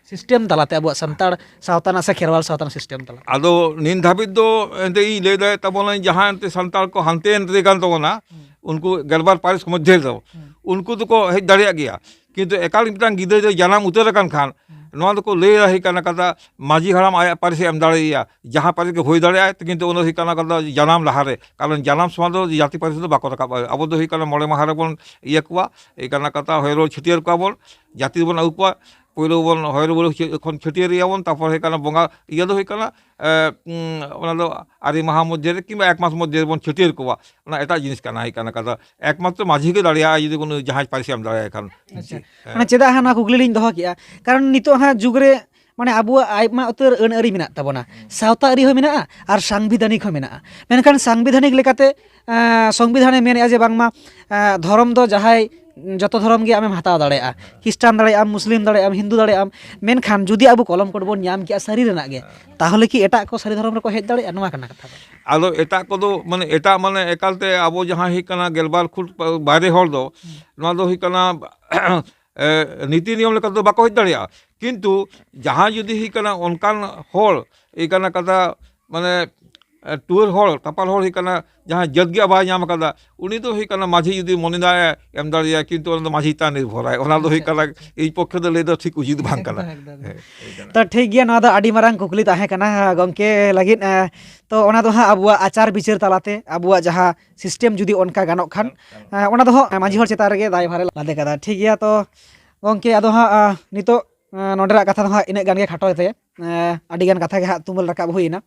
ᱥᱤᱥᱴᱮᱢ ᱛᱟᱞᱟᱛᱮ, ᱟᱵᱚᱣᱟᱜ ᱥᱟᱱᱛᱟᱲ ᱥᱟᱶᱛᱟ ᱨᱮᱱᱟᱜ ᱥᱮ ᱠᱷᱮᱨᱣᱟᱞ ᱥᱟᱶᱛᱟ ᱨᱮᱱᱟᱜ ᱥᱤᱥᱴᱮᱢ ᱛᱟᱞᱟᱛᱮ᱾ ᱟᱫᱚ ᱱᱤᱛ ᱫᱷᱟᱹᱵᱤᱡ ᱫᱚ ᱮᱱᱛᱮ ᱤᱧ ᱞᱟᱹᱭ ᱫᱟᱲᱮᱭᱟᱜ ᱛᱟᱵᱚᱱᱟ, ᱡᱟᱦᱟᱸ ᱮᱱᱛᱮ ᱥᱟᱱᱛᱟᱲ ᱠᱚ ᱦᱟᱱᱛᱮ ᱱᱟᱛᱮ ᱠᱟᱱ ᱛᱟᱵᱚᱱᱟ, ᱦᱩᱸ᱾ ᱩᱱᱠᱩ ᱜᱮᱞᱵᱟᱨ ᱯᱟᱹᱨᱤᱥ ᱢᱚᱫᱽᱫᱷᱮ ᱨᱮᱫᱚ, ᱦᱩᱸ᱾ ᱩᱱᱠᱩ ᱫᱚᱠᱚ ᱦᱮᱡ ᱫᱟᱲᱮᱭᱟᱜ ᱜᱮᱭᱟ, ᱠᱤᱱᱛᱩ ᱮᱠᱟᱞ ᱢᱤᱫᱴᱟᱝ ᱜᱤᱫᱽᱨᱟᱹ ᱡᱩᱫᱤ ᱡᱟᱱᱟᱢ ᱩᱛᱟᱹᱨ ᱟᱠᱟᱱ ᱠᱷᱟᱱ, ᱦᱩᱸ᱾ ᱱᱚᱣᱟ ᱫᱚᱠᱚ ᱞᱟᱹᱭ ᱦᱩᱭ ᱠᱟᱱᱟ ᱠᱟᱛᱷᱟ, ᱢᱟᱹᱡᱷᱤ ᱦᱟᱲᱟᱢ ᱟᱭᱟᱜ ᱯᱟᱹᱨᱤᱥ ᱮ ᱮᱢ ᱫᱟᱲᱮᱭᱟᱭᱟ, ᱡᱟᱦᱟᱸ ᱯᱟᱹᱨᱤᱥ ᱜᱮ ᱦᱩᱭ ᱫᱟᱲᱮᱭᱟᱜᱼᱟ, ᱠᱤᱱᱛᱩ ᱚᱱᱟ ᱦᱩᱭᱩᱜ ᱠᱟᱱᱟ ᱠᱟᱛᱷᱟ ᱡᱟᱱᱟᱢ ᱞᱟᱦᱟᱨᱮ, ᱠᱟᱨᱚᱱ ᱡᱟᱱᱟᱢ ᱥᱚᱢᱚᱭ ᱫᱚ ᱡᱟᱹᱛᱤ ᱯᱟᱹᱨᱤᱥ ᱫᱚ ᱵᱟᱠᱚ ᱨᱟᱠᱟᱵᱼᱟ᱾ ᱟᱵᱚ ᱫᱚ ᱦᱩᱭᱩᱜ ᱠᱟᱱᱟ ᱢᱚᱬᱮ ᱢᱟᱦᱟ ᱨᱮᱵᱚᱱ ᱤᱭᱟᱹ ᱠᱚᱣᱟ, ᱦᱩᱭᱩᱜ ᱠᱟᱱᱟ ᱠᱟᱛᱷᱟ ᱦᱚᱭᱚᱨᱩᱣᱟᱹᱲ ᱪᱷᱟᱹᱴᱭᱟᱹᱨ ᱠᱚᱣᱟ ᱵᱚᱱ, ᱡᱟᱹᱛᱤ ᱵᱚᱱ ᱟᱹᱜᱩ ᱠᱚᱣᱟ, ᱯᱳᱭᱞᱳ ᱵᱚᱱ ᱦᱚᱭᱚᱨᱩᱣᱟᱹᱲ ᱪᱷᱟᱹ-, ᱠᱷᱚᱱ ᱪᱷᱟᱹᱴᱭᱟᱹᱨ ᱮᱭᱟᱵᱚᱱ, ᱛᱟᱨᱯᱚᱨ ᱦᱩᱭᱩᱜ ᱠᱟᱱᱟ ᱵᱚᱸᱜᱟ, ᱤᱭᱟᱹ ᱫᱚ ᱦᱩᱭᱩᱜ ᱠᱟᱱᱟ, ᱮ, ᱩᱸ, ᱚᱱᱟ ᱫᱚ ᱟᱨᱮ ᱢᱟᱦᱟ ᱢᱚᱫᱽᱫᱷᱮ ᱨᱮ ᱠᱤᱝᱵᱟ ᱮᱠ ᱢᱟᱥ ᱢᱚᱫᱽᱫᱷᱮ ᱨᱮᱵᱚᱱ ᱪᱷᱟᱹᱴᱭᱟᱹᱨ ᱠᱚᱣᱟ, ᱚᱱᱟ ᱮᱴᱟᱜ ᱡᱤᱱᱤᱥ ᱠᱟᱱᱟ, ᱦᱩᱭᱩᱜ ᱠᱟᱱᱟ ᱠᱟᱛᱷᱟ᱾ ᱮᱠᱢᱟᱛᱨᱚ ᱢᱟᱹᱡᱷᱤ ᱜᱮ ᱫᱟᱲᱮᱭᱟᱜᱼᱟ ᱡᱩᱫᱤ ᱠᱚᱱᱚ ᱡᱟᱦᱟᱸᱭ ᱯᱟᱹᱨᱤᱥ ᱮᱢ ᱫᱟᱲᱮᱭᱟᱭ ᱠᱷᱟᱱ᱾ ᱟᱪᱪᱷᱟ᱾ ᱦᱮᱸ᱾ ᱢᱟᱱᱮ ᱪᱮᱫᱟᱜ ᱦᱟᱸᱜ ᱱᱚᱣᱟ ᱠᱩᱠᱞᱤ ᱞᱤᱧ ᱫᱚᱦᱚ ᱠᱮᱜᱼᱟ? ᱠᱟᱨᱚᱱ ᱱᱤᱛᱚᱜ ᱦᱟᱸᱜ ᱡᱩᱜᱽ ᱨᱮ ᱢᱟᱱᱮ ᱟᱵᱚᱣᱟᱜ ᱟᱭᱢᱟ ᱩᱛᱟᱹᱨ ᱟᱹᱱ ᱟᱹᱨᱤ ᱢᱮᱱᱟᱜ ᱛᱟᱵᱚᱱᱟ, ᱥᱟᱶᱛᱟ ᱟᱹᱨᱤ ᱦᱚᱸ ᱢᱮᱱᱟᱜᱼᱟ ᱟᱨ ᱥᱟᱝᱵᱤᱫᱷᱟᱱᱤᱠ ᱦᱚᱸ ᱢᱮᱱᱟᱜᱼᱟ᱾ ᱢᱮᱱᱠᱷᱟᱱ ᱥᱟᱝᱵᱤᱫᱷᱟᱱᱤᱠ ᱞᱮᱠᱟᱛᱮ, ᱮᱸ, ᱥᱚᱝᱵᱤᱫᱷᱟᱱᱮ ᱢᱮᱱᱮᱫᱼᱟ ᱡᱮ ᱵᱟᱝᱢᱟ, ᱮᱸ, ᱫᱷᱚᱨᱚᱢ ᱫᱚ ᱡᱟᱦᱟᱸᱭ, ᱡᱚᱛᱚ ᱫᱷᱚᱨᱚᱢ ᱜᱮ ᱟᱢᱮᱢ ᱦᱟᱛᱟᱣ ᱫᱟᱲᱮᱭᱟᱜᱼᱟ, ᱠᱷᱨᱤᱥᱴᱟᱱ ᱫᱟᱲᱮᱭᱟᱜᱼᱟᱢ, ᱢᱩᱥᱞᱤᱢ ᱫᱟᱲᱮᱭᱟᱜᱼᱟᱢ, ᱦᱤᱱᱫᱩ ᱫᱟᱲᱮᱭᱟᱜᱼᱟᱢ, ᱢᱮᱱᱠᱷᱟᱱ ᱡᱩᱫᱤ ᱟᱵᱚ ᱠᱚᱞᱚᱢ ᱠᱳᱰ ᱵᱚᱱ ᱧᱟᱢ ᱠᱮᱜᱼᱟ ᱥᱟᱹᱨᱤ ᱨᱮᱱᱟᱜ ᱜᱮ, ᱛᱟᱦᱚᱞᱮ ᱠᱤ ᱮᱴᱟᱜ ᱠᱚ ᱥᱟᱹᱨᱤ ᱫᱷᱚᱨᱚᱢ ᱨᱮᱠᱚ ᱦᱮᱡ ᱫᱟᱲᱮᱭᱟᱜᱼᱟ? ᱱᱚᱣᱟ ᱠᱟᱱᱟ ᱠᱟᱛᱷᱟ ᱫᱚ᱾ ᱟᱫᱚ ᱮᱴᱟᱜ ᱠᱚᱫᱚ ᱢᱟᱱᱮ ᱮᱴᱟᱜ ᱢᱟᱱᱮ ᱮᱠᱟᱞᱛᱮ ᱟᱵᱚ ᱡᱟᱦᱟᱸ ᱦᱩᱭᱩᱜ ᱠᱟᱱᱟ ᱜᱮᱞᱵᱟᱨ ᱯᱷᱩᱴ ᱵᱟᱭᱨᱮ ᱦᱚᱲ ᱫᱚ, ᱦᱩᱸ᱾ ᱱᱚᱣᱟ ᱫᱚ ᱦᱩᱭᱩᱜ ᱠᱟᱱᱟ ᱮ, ᱱᱤᱛᱤ ᱱᱤᱭᱚᱢ ᱞᱮᱠᱟ ᱛᱮᱫᱚ ᱵᱟᱠᱚ ᱦᱮᱡ ᱫᱟᱲᱮᱭᱟᱜᱼᱟ᱾ ᱠᱤᱱᱛᱩ ᱡᱟᱦᱟᱸᱭ ᱡᱩᱫᱤ ᱦᱩᱭᱩᱜ ᱠᱟᱱᱟ ᱚᱱᱠᱟᱱ ᱦᱚᱲ, ᱦᱩᱭᱩᱜ ᱠᱟᱱᱟ ᱠᱟᱛᱷᱟ, ᱢᱟᱱᱮ, ᱮ, ᱴᱩᱣᱟᱹᱨ ᱦᱚᱲ, ᱛᱟᱯᱟᱞ ᱦᱚᱲ ᱦᱩᱭᱩᱜ ᱠᱟᱱᱟ ᱡᱟᱦᱟᱸᱭ ᱡᱟᱹᱛ ᱜᱮ ᱵᱟᱭ ᱧᱟᱢ ᱟᱠᱟᱫᱟ, ᱩᱱᱤ ᱫᱚ ᱦᱩᱭᱩᱜ ᱠᱟᱱᱟ ᱢᱟᱹᱡᱷᱤ ᱡᱩᱫᱤ ᱢᱚᱱᱮ ᱫᱟᱭ ᱮᱢ ᱫᱟᱲᱮᱭᱟᱭᱟ, ᱠᱤᱱᱛᱩ ᱚᱱᱟ ᱫᱚ ᱢᱟᱹᱡᱷᱤ ᱪᱮᱛᱟᱱ ᱱᱤᱨᱵᱷᱚᱨᱟᱭ᱾ ᱚᱱᱟ ᱫᱚ ᱦᱩᱭᱩᱜ ᱠᱟᱱᱟ ᱤᱧ ᱯᱚᱠᱠᱷᱮ ᱫᱚ ᱞᱟᱹᱭ ᱫᱚ ᱴᱷᱤᱠ ᱩᱪᱤᱛ ᱵᱟᱝ ᱠᱟᱱᱟ᱾ ᱮᱠᱫᱚᱢ, ᱮᱠᱫᱚᱢ᱾ ᱦᱮᱸ, ᱦᱩᱭᱩᱜ ᱠᱟᱱᱟ᱾ ᱛᱚ ᱴᱷᱤᱠ ᱜᱮᱭᱟ, ᱱᱚᱣᱟ ᱫᱚ ᱟᱹᱰᱤ ᱢᱟᱨᱟᱝ ᱠᱩᱠᱞᱤ ᱛᱟᱦᱮᱸ ᱠᱟᱱᱟ ᱜᱚᱢᱠᱮ ᱞᱟᱹᱜᱤᱫ᱾ ᱮ, ᱛᱚ ᱚᱱᱟ ᱫᱚ ᱦᱟᱸᱜ ᱟᱵᱚᱣᱟᱜ ᱟᱪᱟᱨ ᱵᱤᱪᱟᱹᱨ ᱛᱟᱞᱟᱛᱮ ᱟᱵᱚᱣᱟᱜ ᱡᱟᱦᱟᱸ ᱥᱤᱥᱴᱮᱢ ᱡᱩᱫᱤ ᱚᱱᱠᱟ ᱜᱟᱱᱚᱜ ᱠᱷᱟᱱ, ᱮ, ᱚᱱᱟ ᱫᱚ ᱦᱟᱸᱜ ᱢᱟᱹᱡᱷᱤ ᱦᱚᱲ ᱪᱮᱛᱟᱱ ᱨᱮᱜᱮ ᱫᱟᱭᱵᱷᱟᱨᱮ ᱞᱟᱫᱮ ᱠᱟᱫᱟ᱾ ᱴᱷᱤᱠ ᱜᱮᱭᱟ, ᱛᱚ ᱜᱚᱢᱠᱮ ᱟᱫᱚ ᱦᱟᱸᱜ, ᱟ, ᱱᱤᱛᱚᱜ, ᱟ, ᱱᱚᱰᱮᱱᱟᱜ ᱠᱟᱛᱷᱟ ᱫᱚ ᱦᱟᱸᱜ ᱤᱱᱟᱹᱜ ᱜᱟᱱ ᱜᱮ ᱠᱷᱟᱴᱚ ᱛᱮ, ᱟ, ᱟᱹᱰᱤ ᱜᱟᱱ ᱠᱟᱛᱷᱟ ᱜᱮ ᱦᱟᱸᱜ ᱛᱩᱢᱟᱹᱞ ᱨᱟᱠᱟᱵ ᱦᱩᱭᱮᱱᱟ᱾